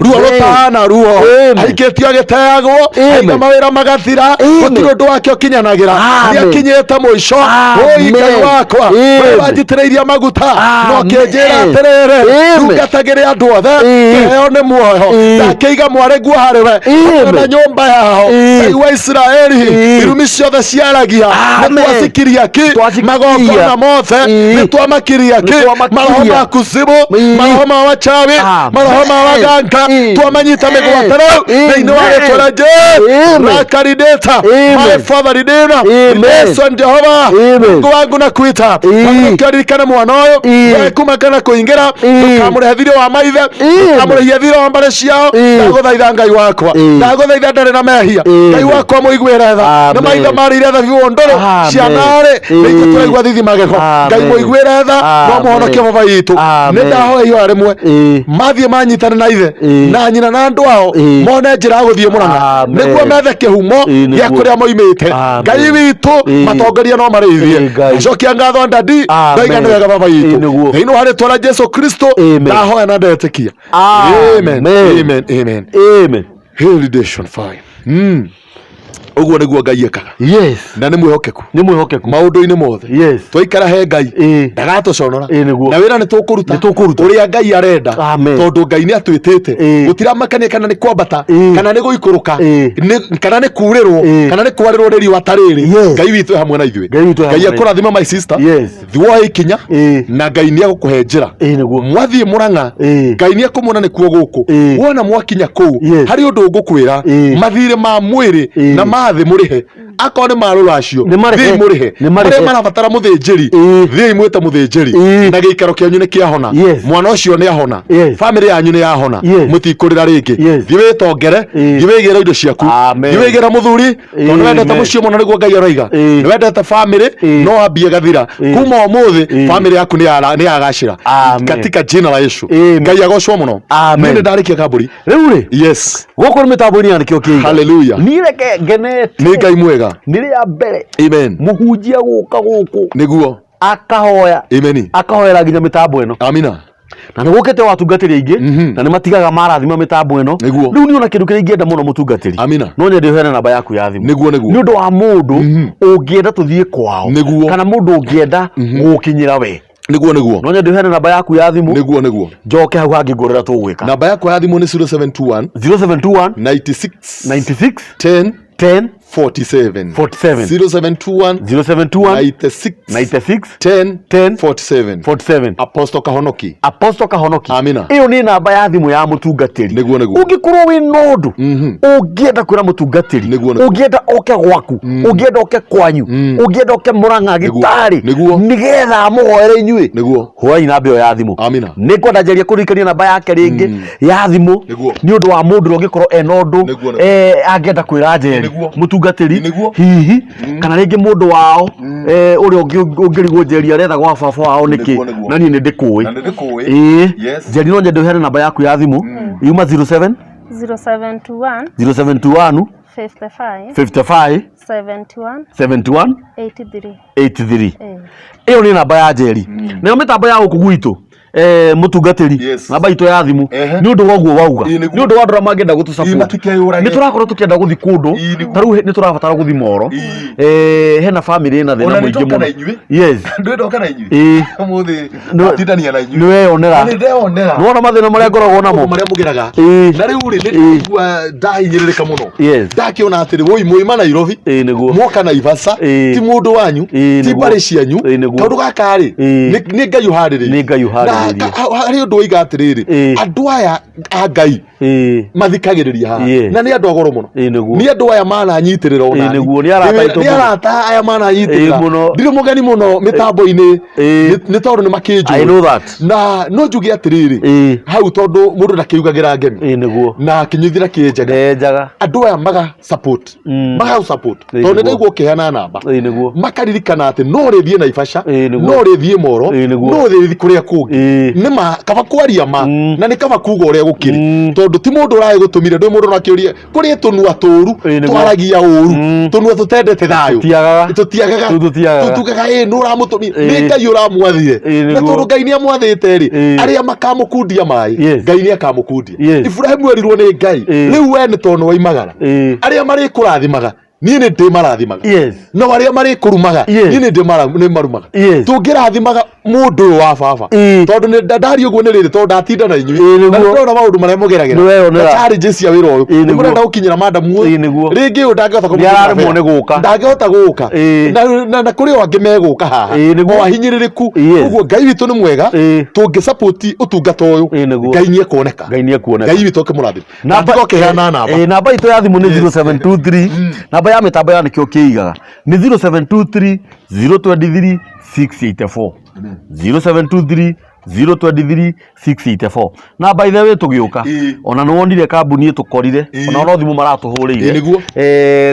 ruo Amen. rũtahana ruo Amen. aikĩtio agĩteagwo Amen. aiga mawĩra magathira Amen. gũtirĩ ũndũ wake ũkinyanagĩra Amen. nĩ akinyĩte mũico Amen. ũi Ngai wakwa Amen. we wanjitĩrĩirie maguta no Amen. kĩnjĩra atĩrĩrĩ Amen. ndungatagĩre andũ othe Ĩĩ. kĩheo nĩ muoyo Ĩĩ. ndakĩiga mwarĩ nguo harĩ we Amen. na nyũmba yao Ĩĩ. Ngai wa Isiraeli Ĩĩ. irumi ciothe ciaragia nĩ Amen. twacikiria ki Twacikiria. magongona mothe Ĩĩ. nĩ twamakiria ki Nĩ twamakiria. maroho ma kuzimu Ĩĩ. maroho ma wachawi Amen. maroho ma waganga Ĩĩ. twamanyita mĩgwate rĩu Amen. thĩinĩ wa rĩtwa rĩa Jesu Amen. rakarideta Amen. my father redeemer Amen. Yesu Jehova Amen. Mungu wangu nakuita Ĩĩ. ũkĩririkana mwana ũyũ Ĩĩ. we kuma kana kũingĩra Ĩĩ. ndũkamũrĩhe thirĩ wa maithe Amen. ndũkamũrĩhie thirĩ wa mbarĩ ciao Ĩĩ. ndagũthaitha Ngai wakwa Ĩĩ. ndagũthaitha ndarĩ na mehia Amen. Ngai wakwa mũiguĩre tha nĩ Amen. maithe marĩire thabibũ ndũrũ Amen. ciana-rĩ nĩ ithuĩ Ĩĩ. tũraigua thithi magego Ngai Amen. mũiguĩre tha no Amen. mũhonokie baba witũ Amen. nĩ ndahoya ihoya rĩmwe Ĩĩ. mathiĩ manyitane na ithe Ĩĩ. na nyina na andũ ao Ĩĩ. mone njĩra ya gũthiĩ Mũrang'a Amen. nĩguo methe kĩhumo Ĩĩ, gĩa nĩguo. kũrĩa moimĩte Amen. Ngai witũ Ĩĩ. matongoria no marĩithie Ĩĩ, Ngai. acokia ngatho ndadi Amen. ndaiga nĩ wega baba witũ Ĩĩ, nĩguo. thĩinĩ wa rĩtwa rĩa Jesu Kristo Amen. ndahoya na ndetĩkia amen Amen. amen amen Amen. Validation fine ũguo nĩguo Ngai ekaga Yes. na nĩ mwĩhokeku Nĩ mwĩhokeku. maũndũ-inĩ mothe Yes. twaikara he Ngai Ĩĩ. ndagatũconora Ĩĩ, nĩguo. na wĩra nĩ tũkũruta Nĩ tũkũruta. ũrĩa Ngai arenda Amen. tondũ Ngai nĩ atwĩtĩte Ĩĩ. gũtiramakania kana nĩ kwambata Ĩĩ. kana nĩ gũikũrũka Ĩĩ. kana nĩ kurĩrwo Ĩĩ. kana nĩ kwarĩrwo nĩ riũa ta rĩrĩ Yes. Ngai witũ e hamwe na ithuĩ Ngai witũ e hamwe Ngai na ithuĩ. akũrathima my sister Yes. thiĩ woe ikinya Ĩĩ. na Ngai nĩ egũkũhe njĩra Ĩĩ, nĩguo. mwathiĩ Mũrang'a Ĩĩ. Ngai nĩ ekũmuona nĩkuo gũkũ Ĩĩ. wona mwakinya kũu Yes. harĩ ũndũ ngũkwĩra Ĩĩ. mathirĩ ma mwĩrĩ Ĩĩ. na ma thĩ mũrĩhe akorwo nĩ ma rũracio Nĩ marĩhe. thiĩi mũrĩhe Nĩ marĩhe. arĩa marabatara mũthĩnjĩri Ĩĩ. thiĩi mwĩte mũthĩnjĩri Ĩĩ. na gĩikaro kĩanyu nĩ kĩahona Yes. mwana ũcio nĩ ahona Yes. bamĩrĩ yanyu nĩ yahona Yes. mũtikũrĩra rĩngĩ Yes. thiĩ wĩtongere Ĩĩ. thiĩ wĩgĩre indo ciaku Amen. thiĩ wĩgĩre mũthuri tondũ nĩ wendete Amen. mũciĩ mũno nĩguo Ngai aroiga Ĩĩ. nĩ wendete bamĩrĩ Ĩĩ. no wambie gathira Ĩĩ. kuma ũmũthĩ Ĩĩ. bamĩrĩ yaku nĩ yagacĩra Amen. katika jina la Yesu Amen. Ngai agocwo mũno Amen. niĩ nĩ ndarĩkia kambũri Rĩu rĩ yes gũkũ nĩ mĩtambo-inĩ ya nĩkĩo kĩiga. Hallelujah. Niĩ reke ngenete. nĩ Ngai mwega Nĩ rĩa mbere amen mũhunjia gũka gũkũ nĩguo akahoya amen akahoera nginya mĩtambo ĩno amina na nĩ gũkĩte watungatĩri aingĩ Mhm. na nĩ matigaga marathima mĩtambo ĩno Nĩguo. rĩu niĩ ona kĩndũ kĩrĩa ingĩenda mũno mũtungatĩri Amina. no nyende ũheane namba yaku ya thimũ Nĩguo, nĩguo. nĩ ũndũ wa mũndũ Mhm. ũngĩenda tũthiĩ kwao Nĩguo. kana mũndũ ũngĩenda gũkinyĩra we Nĩguo nĩguo. No nyende ũheane namba yaku ya thimũ. Nĩguo nĩguo. Njoke hau hangĩ ngũrĩra tũgwĩka. Namba yakwa ya thimũ nĩ 0721 0721 96 96 10 10 47. 47. 0721 0721 96 96 10 10 47. 47. Apostle Kahonoki. Apostle Kahonoki. Amina. Ĩyo nĩ namba ya thimũ ya mũtungatĩri. Nĩguo, nĩguo. Ũngĩkorwo wĩ na ũndũ ũngĩenda kwĩra mũtungatĩri, Nĩguo, nĩguo. ũngĩenda oke gwaku, ũngĩenda oke kwanyu, ũngĩenda oke Mũrang'a gĩtarĩ, Nĩguo. nĩgetha amũhoere inyuĩ, Nĩguo. hũrai namba ĩyo ya thimũ. Amina. Nĩ ngwenda njarie kũririkania namba yake rĩngĩ ya thimũ Nĩguo. nĩ ũndũ wa mũndũ ũrĩa ũngĩkorwo ena ũndũ Nĩguo, nĩguo. angĩenda kwĩra Njeri Nĩguo. mũtungatĩri Nĩguo. hihi kana rĩngĩ mũndũ wao ũrĩa ũngĩrigwo Njeri aretha gwa baba wao nĩkĩ, Nĩguo, nĩguo. na niĩ nĩ ndĩkũĩ. Na nĩ ndĩkũĩ. Ĩĩ. Yes. Njeri, no nyende ũheane namba yaku ya thimũ yuma 07 0721 0721 55 55 71 71 83. 83. Eh. Ĩyo nĩ namba ya Njeri. Nayo mĩtambo ya gũkũ gwitũ, mũtungatĩri, Yes. namba itũ ya thimũ nĩ ũndũ wa ũguo wauga, Ĩĩ, nĩguo. nĩ ũndũ wa andũ arĩa mangĩenda Ĩĩ, gũtũ matikeyũrage. nĩ tũrakorwo tũkĩenda gũthiĩ kũndũ. Ĩĩ, nĩguo. Ta rĩu nĩ tũrabatara gũthiĩ Moro. Ĩĩ. Hena family ĩna thĩna Ona nĩ mũingĩ ndoka mũno. na inyuĩ. Yes. Ndĩ ndoka na inyuĩ. Ĩĩ. Ũmũthĩ Nĩ- ndatindania na inyuĩ. Nĩ weyonera. Na nĩ ndeyonera. Nĩ wona mathĩna marĩa ngoragwo namo. Marĩa mũgeraga. Ĩĩ. Na rĩu rĩ, nĩ Ĩĩ. ndaigua ndahinyĩrĩrĩka mũno. Yes. Ndakĩona atĩrĩ, woi mwaima Nairobi. Ĩĩ, nĩguo. Mwoka Naivasha. Ĩĩ. Ti mũndũ wanyu. Ĩĩ, Ti nĩguo. mbarĩ cianyu. Ĩĩ, nĩguo. Kaũndũ gaka rĩ, Ĩĩ. nĩ Ngai ũharĩrĩirie. Nĩ Ngai ũharĩrĩirie. Na harĩ ũndũ woiga atĩrĩrĩ, Ĩĩ. andũ aya a Ngai Ĩĩ. mathikagĩrĩria haha Yes. na nĩ andũ a goro mũno. Ĩĩ, nĩguo. Nĩ andũ aya mananyitĩrĩra ona Ĩĩ, nĩguo, nĩ arata aitũ nĩ mũno. arata aya mananyitĩrĩra. Ĩĩ, mũno. Ndirĩ mũgeni mũno mĩtambo-inĩ Ĩĩ. nĩ tondũ nĩ makĩnjũĩ. I know that. Na no njuge atĩrĩrĩ, Ĩĩ. hau tondũ mũndũ ndakiugagĩra ngemi Ĩĩ, nĩguo. na kĩnyuithira kĩnjega, Ndenjaga. andũ aya maga support, maga support, Ĩĩ, tondũ nĩ nĩguo. ndaigua ũkĩheana namba, Ĩĩ, nĩguo. makaririkana atĩ no ũrĩthiĩ Naivasha, Ĩĩ, nĩguo. no ũrĩthiĩ Moro, Ĩĩ, nĩguo. no ũrĩthiĩ kũrĩa kũngĩ. Ĩĩ. Nĩ ma kaba kwaria ma na nĩ kaba kuga ũrĩa gũkĩrĩ, tondũ ti mũndũ ũragĩgũtũmire, ndũĩ mũndũ ũrakĩũria kũrĩ tũnua tũru Ĩĩ, nĩguo. twaragia ũru, tũnua tũtendete thayũ. Tũtiagaga. Tũtiagaga. Tũu tũtiagaga. Tũtugaga ĩ nũ ũramũtũmire, nĩ Ĩĩ. Ngai ũramwathire. Ĩĩ, Na nĩguo. tondũ Ngai nĩ amwathĩte rĩ, Ĩĩ. arĩa makamũkundia maĩ, Yes. Ngai nĩ akamũkundia. Yes. Iburahĩmu erirwo nĩ Ngai, Ĩĩ. rĩu we nĩ tondũ waimagara, Ĩĩ. arĩa marĩkũrathimaga niĩ nĩ ndĩmarathimaga, Yes. no arĩa marĩkũrumaga Yes. niĩ nĩ ndĩmarumaga. Yes. Tũngĩrathimaga mũndũ ũyũ wa baba, Ĩĩ. tondũ nĩ ndaria ũguo nĩ rĩrĩ, tondũ ndatinda na inyuĩ Ĩĩ, nĩguo. na nĩndĩrona maũndũ marĩa mũgeragĩra Nĩ weyonera. na challenges cia wĩra ũyũ. Ĩĩ, Nĩ nĩguo. mũrenda gũkinyĩra madamu ũyũ. Ĩĩ, nĩguo. Rĩngĩ ũyũ ndangĩhota Nĩ araremwo nĩ gũka. ndangĩhota gũka. Ĩĩ. Na kũrĩ o angĩ megũka haha Ĩĩ, nĩguo. o ahinyĩrĩrĩku. Yes. Ũguo Ngai witũ nĩ mwega. Ĩĩ. Tũngĩ support ũtungata ũyũ, Ĩĩ, nĩguo. Ngai nĩ ekuoneka. Ngai nĩ ekuoneka. Ngai witũ akĩmũrathime. Namba ũkĩheana namba. Ĩĩ, namba itũ ya thimũ nĩ 0723, namba ya mĩtambo ya nĩkĩo kĩigaga nĩ 0723 023 684, 0723 023 684. Na by the way, tũgĩũka, Ĩĩ. ona nĩ wonire kambuni ĩtũkorire, Ĩĩ. ona no thimũ maratũhũrĩire. Ĩĩ, nĩguo.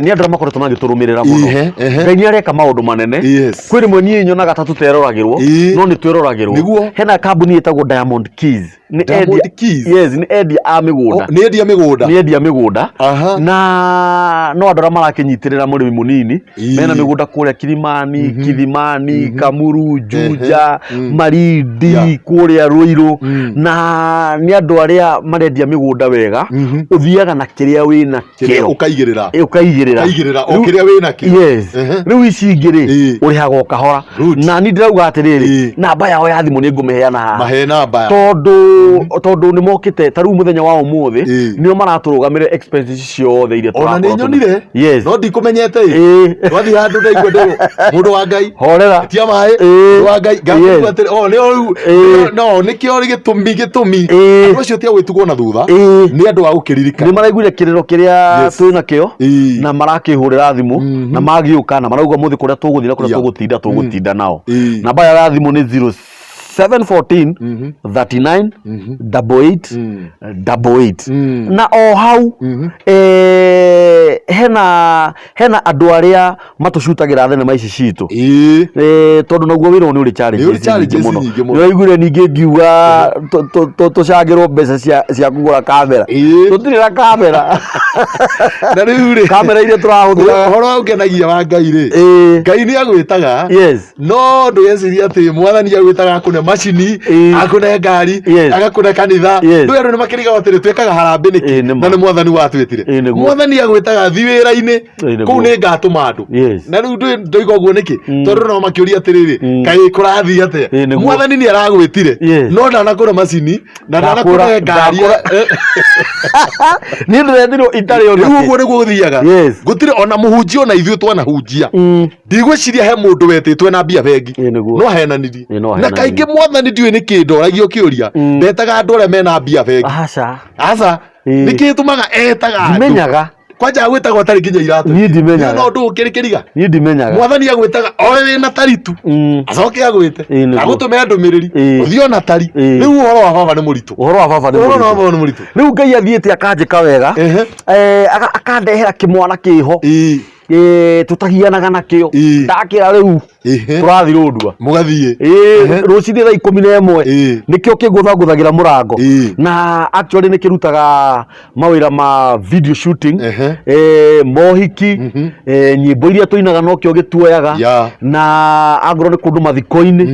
Nĩ andũ arĩa makoretwo magĩtũrũmĩrĩra mũno. Ihe, ehe. Ngai nĩ areka maũndũ manene. Yes. Kwĩ rĩmwe niĩ nyonaga ta tũteroragĩrwo, Ĩĩ. no nĩ twĩroragĩrwo. Nĩguo. Hena kambuni ĩtagwo Diamond Keys. Nĩ Diamond endia- Keys? Yes, nĩ endia a mĩgũnda. Nĩ endia mĩgũnda. Nĩ endia mĩgũnda. Aha. Na no andũ arĩa marakĩnyitĩrĩra mũrĩmi mũnini Ĩĩ. mena mĩgũnda kũrĩa Kilimani, Kithimani, Kamuru, Juja, Marindi, kũrĩa Ruiru, na nĩ andũ arĩa marendia mĩgũnda wega. Ũthiaga na kĩrĩa wĩna Kĩrĩa kĩo. ũkaigĩrĩra. Ĩ, ũkaigĩrĩra. Ũkaigĩrĩra, o Rĩu- kĩrĩa wĩnakĩo. Yes. Ehe. Rĩu ici ingĩ rĩ, Ĩĩ. ũrĩhaga o kahora. Good. Na niĩ ndĩrauga atĩrĩrĩ, Ĩĩ. namba yao ya thimũ nĩ ngũmĩheana haha, Mahe namba. tondũ nĩ mokĩte ta rĩu mũthenya wa ũmũthĩ, Ĩĩ. nĩo maratũrũgamĩrĩra expenses ciothe iria Ona nĩ tũrakorwo tũna- nyonire. Yes. No ndikũmenyete ĩ. Ĩĩ. Twathiĩ handũ ndaigua ndĩrwo mũndũ wa Ngai. Horera. Tia maĩ. Ĩĩ. Mũndũ wa Ngai. Yes. Ngaigua atĩrĩ, o nĩ rĩu. Ĩĩ. No nĩkĩo gĩtũmi. Ĩĩ. Andũ acio ti a gwĩtugwo na thutha. Ĩĩ. Nĩ andũ a gũkĩririkana. Nĩ maraiguire kĩrĩro kĩrĩa Yes. twĩ nakĩo, Ĩĩ. na marakĩhũrĩra thimũ na magĩũka na marauga mũthĩ kũrĩa tũgũthiĩ na kũrĩa tũgũtinda nao. Ĩĩ. Namba yao ya thimũ nĩ 0714 39 88 88. Na o hau hena andũ arĩa matũcutagĩra thenema ici citũ. Ĩĩ. Tondũ naguo wĩra ũyũ nĩ ũrĩ Nĩ ũrĩ challenges nyingĩ challenges mũno. nyingĩ mũno. Nĩ waiguire ningĩ ngiuga tũcangĩrwo mbeca cia kũgũra kamera. Ĩĩ. Tũtirĩ na kamera. Na rĩu rĩ, Kamera iria tũrahũthĩra. Ũhoro ũngenagia wa Ngai rĩ, Ĩĩ. Ngai nĩ agwĩtaga, Yes. no ndũgeciria atĩ mwathani agwĩtaga akũne Macini, Ĩĩ. akũne ngari, Yes. agakũne kanitha. Yes. Rĩu andũ nĩ makĩrigagwo atĩrĩ twĩkaga harambĩ nĩkĩ Ĩĩ, nĩ ma. na nĩ mwathani watwĩtire. Ĩĩ, nĩguo. Mwathani agwĩtaga thi wĩra-inĩ, Ĩĩ, nĩguo. kũu nĩ ngatũma andũ. Yes. Na rĩu ndoiga ũguo nĩkĩ? Tondũ no makĩũria atĩrĩrĩ, kaĩ kũrathiĩ atĩa? Ĩĩ, nĩguo. Mwathani nĩ aragwĩtire, Yes. no ndanakũra macini, na Ndakũra- ndanakũre ngari. Niĩ ndĩretirwo itarĩ ona Rĩu kĩ. ũguo nĩguo gũthiaga. Yes. Gũtirĩ ona mũhunjia ona ithuĩ twanahunjia. Ndigwĩciria he mũndũ wetĩtwo na mbia bengi. Ĩĩ, nĩguo. No ahenanirie. Ĩĩ, no Na ahenanirie. kaingĩ mwathani ndiũĩ nĩkĩ ndoragio kĩũria. Ndetaga andũ arĩa mena mbia bengi. Aca. Aca. Ĩĩ. Nĩkĩ gĩtũmaga etaga andũ? Ndimenyaga. Kwanja agwĩtaga ũtarĩ nginya iratũ. Niĩ ndimenyaga. No ũndũ ũkĩrĩ kĩriga. Niĩ ndimenyaga. Mwathani agwĩtaga oe wĩna taritu. Acoke agwĩte. Ĩĩ, nĩguo. Agũtũme ndũmĩrĩri. Ĩĩ. Ũthiĩ ona tari. Ĩĩ. Rĩu ũhoro wa baba nĩ mũritũ. Ũhoro wa baba nĩ Ũhoro wa mũritũ. baba nĩ mũritũ. Rĩu Ngai athiĩte akanjĩka wega. Ehe. Akandehera kĩmwana kĩho. Ĩĩ. Tũtagianaga nakĩo. Ĩĩ. Ndakĩra rĩu Ehe. tũrathiĩ rũndua. Mũgathiĩ. Ĩĩ, rũcinĩ thaa 11 Ĩĩ. nĩkĩo kĩngũthangũthagĩra mũrango. Ĩĩ. Na actually nĩ kĩrutaga mawĩra ma video shooting, Ehe. mohiki, nyĩmbo iria tũinaga nokĩo gĩtuoyaga, Yeah. na angorwo nĩ kũndũ mathiko-inĩ,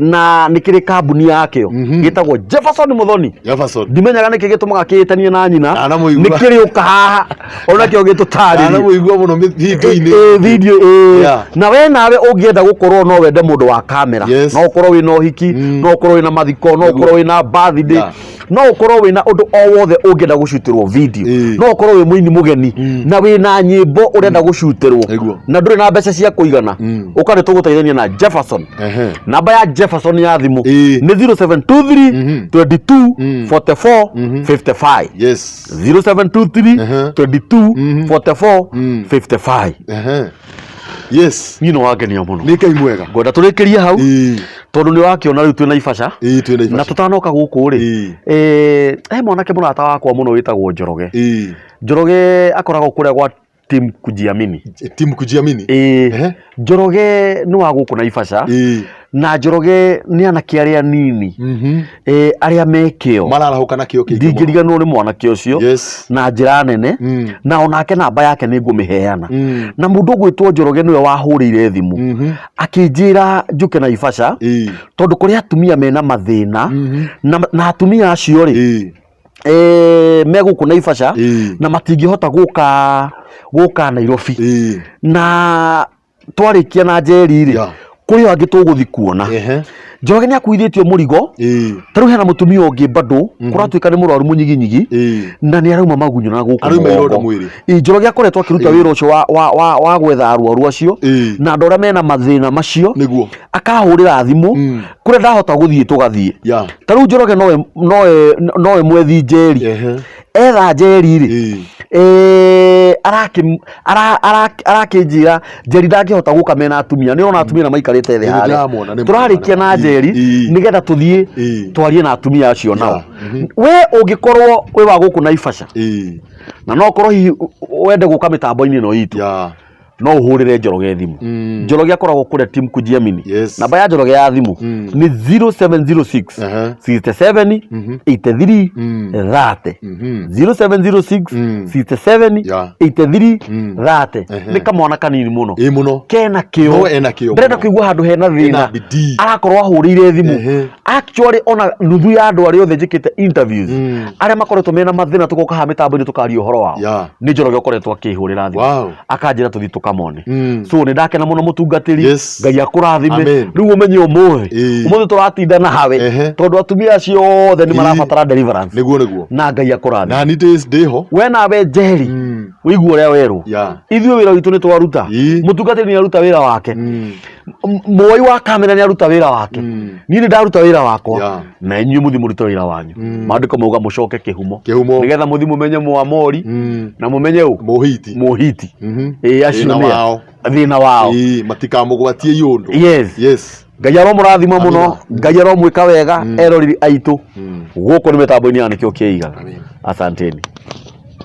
na nĩ kĩrĩ kambuni yakĩo gĩtagwo Jefferson Muthoni. Jefferson. Ndimenyaga nĩkĩ gĩtũmaga kĩĩtanie na nyina. Ndanamũigua. Nĩ kĩrĩ ũka haha onakĩo gĩtũtarĩrie. Ndanamũigua mũno video-inĩ. Video ĩĩ. Yeah. Na we nawe ũngĩenda gũkorwo no wende mũndũ wa kamera, Yes. no ũkorwo wĩna ũhiki, no ũkorwo wĩna mathiko, no ũkorwo wĩna birthday, Yeah. no ũkorwo wĩna ũndũ o wothe ũngĩenda gũcutĩrwo video, Ĩĩ. no ũkorwo wĩ mũini mũgeni na wĩna nyĩmbo ũrenda gũcutĩrwo Nĩguo. na ndũrĩ na mbeca cia kũigana, ũka nĩ tũgũteithania na Jefferson. Namba ya Jefferson ya thimũ Ĩĩ. nĩ 0723 22 44 55. Yes. 0723 22 44 55. Ehe. Yes. Niĩ nĩ wangenia mũno. Nĩ Ngai mwega. Ngwenda tũrĩkĩrie hau Ĩĩ. tondũ nĩ wakĩona rĩu twĩna ibaca. Ĩĩ, twĩna ibaca. Na tũtanoka gũkũ rĩ, Ĩĩ. he mwanake mũrata wakwa mũno wĩtagwo Njoroge. Ĩĩ. Njoroge akoragwo kũrĩa gwa Team Kujiamini. Team Kujiamini. Ĩĩ. Ehe. Njoroge nĩ wa gũkũ Naivasha. Ĩĩ. Na Njoroge nĩ anake arĩa nini, arĩa me kĩo. Mararahũka na kĩo kĩingĩ mũno. Ndingĩriganĩrwo nĩ mwanake ũcio. Yes. Na njĩra nene. Na onake namba yake nĩ ngũmĩheana. Na mũndũ ũgwĩtwo Njoroge nĩwe wahũrĩire thimũ. Akĩnjĩra njũke Naivasha. Ĩĩ. Tondũ kũrĩ atumia mena mathĩna. Na atumia acio rĩ, Ĩĩ. Me gũkũ Naivasha Ĩĩ. na matingĩhota gũka Nairobi. Ĩĩ. Na twarĩkia na Njeri rĩ, Yeah. kũrĩ o angĩ tũgũthiĩ kuona. Ehe. Njoroge nĩ akuithĩtio mũrigo. Ĩĩ. Ta rĩu hena mũtumia ũngĩ bado kũratuĩka nĩ mũrwaru mũnyiginyigi Ĩĩ. na nĩ arauma magunyũ na gũkũ Arauma ironda mũgongo. mwĩrĩ. Ĩĩ, Njoroge akoretwo akĩruta wĩra ũcio wa gwetha arwaru acio Ĩĩ. na andũ arĩa mena mathĩna macio. Nĩguo. Akahũrĩra thimũ kũrĩa ndahota gũthiĩ tũgathiĩ. Yeah. Ta rĩu Njoroge nowe mwethi Njeri. Ehe. Etha Njeri rĩ, Ĩĩ. arakĩnjĩra Njeri ndangĩhota gũka mena atumia, nĩ ũrona atumia na maikarĩte thĩ Ĩĩ, harĩa. ndĩramona, nĩ Tũrarĩkia na Ĩĩ, Njeri ĩĩ. nĩgetha tũthiĩ Ĩĩ. twarie na atumia acio nao. Yeah. We ũngĩkorwo wĩ wa gũkũ Naivasha Ĩĩ. na no ũkorwo hihi wende gũka mĩtambo-inĩ ĩno itũ, Yeah. no ũhũrĩre Njoroge thimũ. Njoroge akoragwo kũrĩa Team Kujiamini. Yes. Namba ya Njoroge ya thimũ nĩ 0706 67 83 30. 0706 67 Yeah. 83 30. Nĩ kamwana kanini mũno. Ĩĩ mũno. Kena kĩo. No ena kĩo Ndĩrenda mũno. kũigua handũ hena thĩna. Ena bidii. Arakorwo ahũrĩire thimũ. Ehe. Actually ona nuthu ya andũ arĩa othe njĩkĩte interviews, arĩa makoretwo mena mathĩna tũgoka haha mĩtambo-inĩ tũkaria ũhoro wao, Yeah. nĩ Njoroge ũkoretwo akĩhũrĩra thimũ. Wow. Akanjĩra tũthiĩ tũkamone. So nĩ ndakena mũno mũtungatĩri. Yes. Ngai akũrathime. Amen. Rĩu ũmenye ũmũthĩ. Ĩĩ. Ũmũthĩ tũratinda nawe Ehe. tondũ atumia acio othe nĩ Ĩĩ. marabatara deliverance. Nĩguo nĩguo. Na Ngai akũrathime. Na ni ndĩho. We nawe Njeri, ũigue ũrĩa werwo. Yeah. Ithuĩ wĩra witũ nĩ twaruta. Ĩĩ. Mũtungatĩri nĩ aruta wĩra wake. Muoi wa kamera nĩ aruta wĩra wake. Niĩ nĩ ndaruta wĩra wakwa. Yeah. Na inyuĩ mũthiĩ mũrute wĩra wanyu. Maandĩko mauga mũcoke kĩhumo. Kĩhumo. Nĩgetha mũthiĩ mũmenye Mũamori na mũmenye ũ? Mũhiti. Mũhiti. Ĩĩ, acio Thĩna nĩa. wao. Thĩna wao. Ĩĩ, matikamũgwatie iũndũ. Yes. Yes. Ngai aromũrathima mũno, Amina. Ngai aromwĩka wega eroreri aitũ. Gũkũ nĩ mĩtambo-inĩ ya Nĩkĩo Kĩigaga. Amen. Asanteni.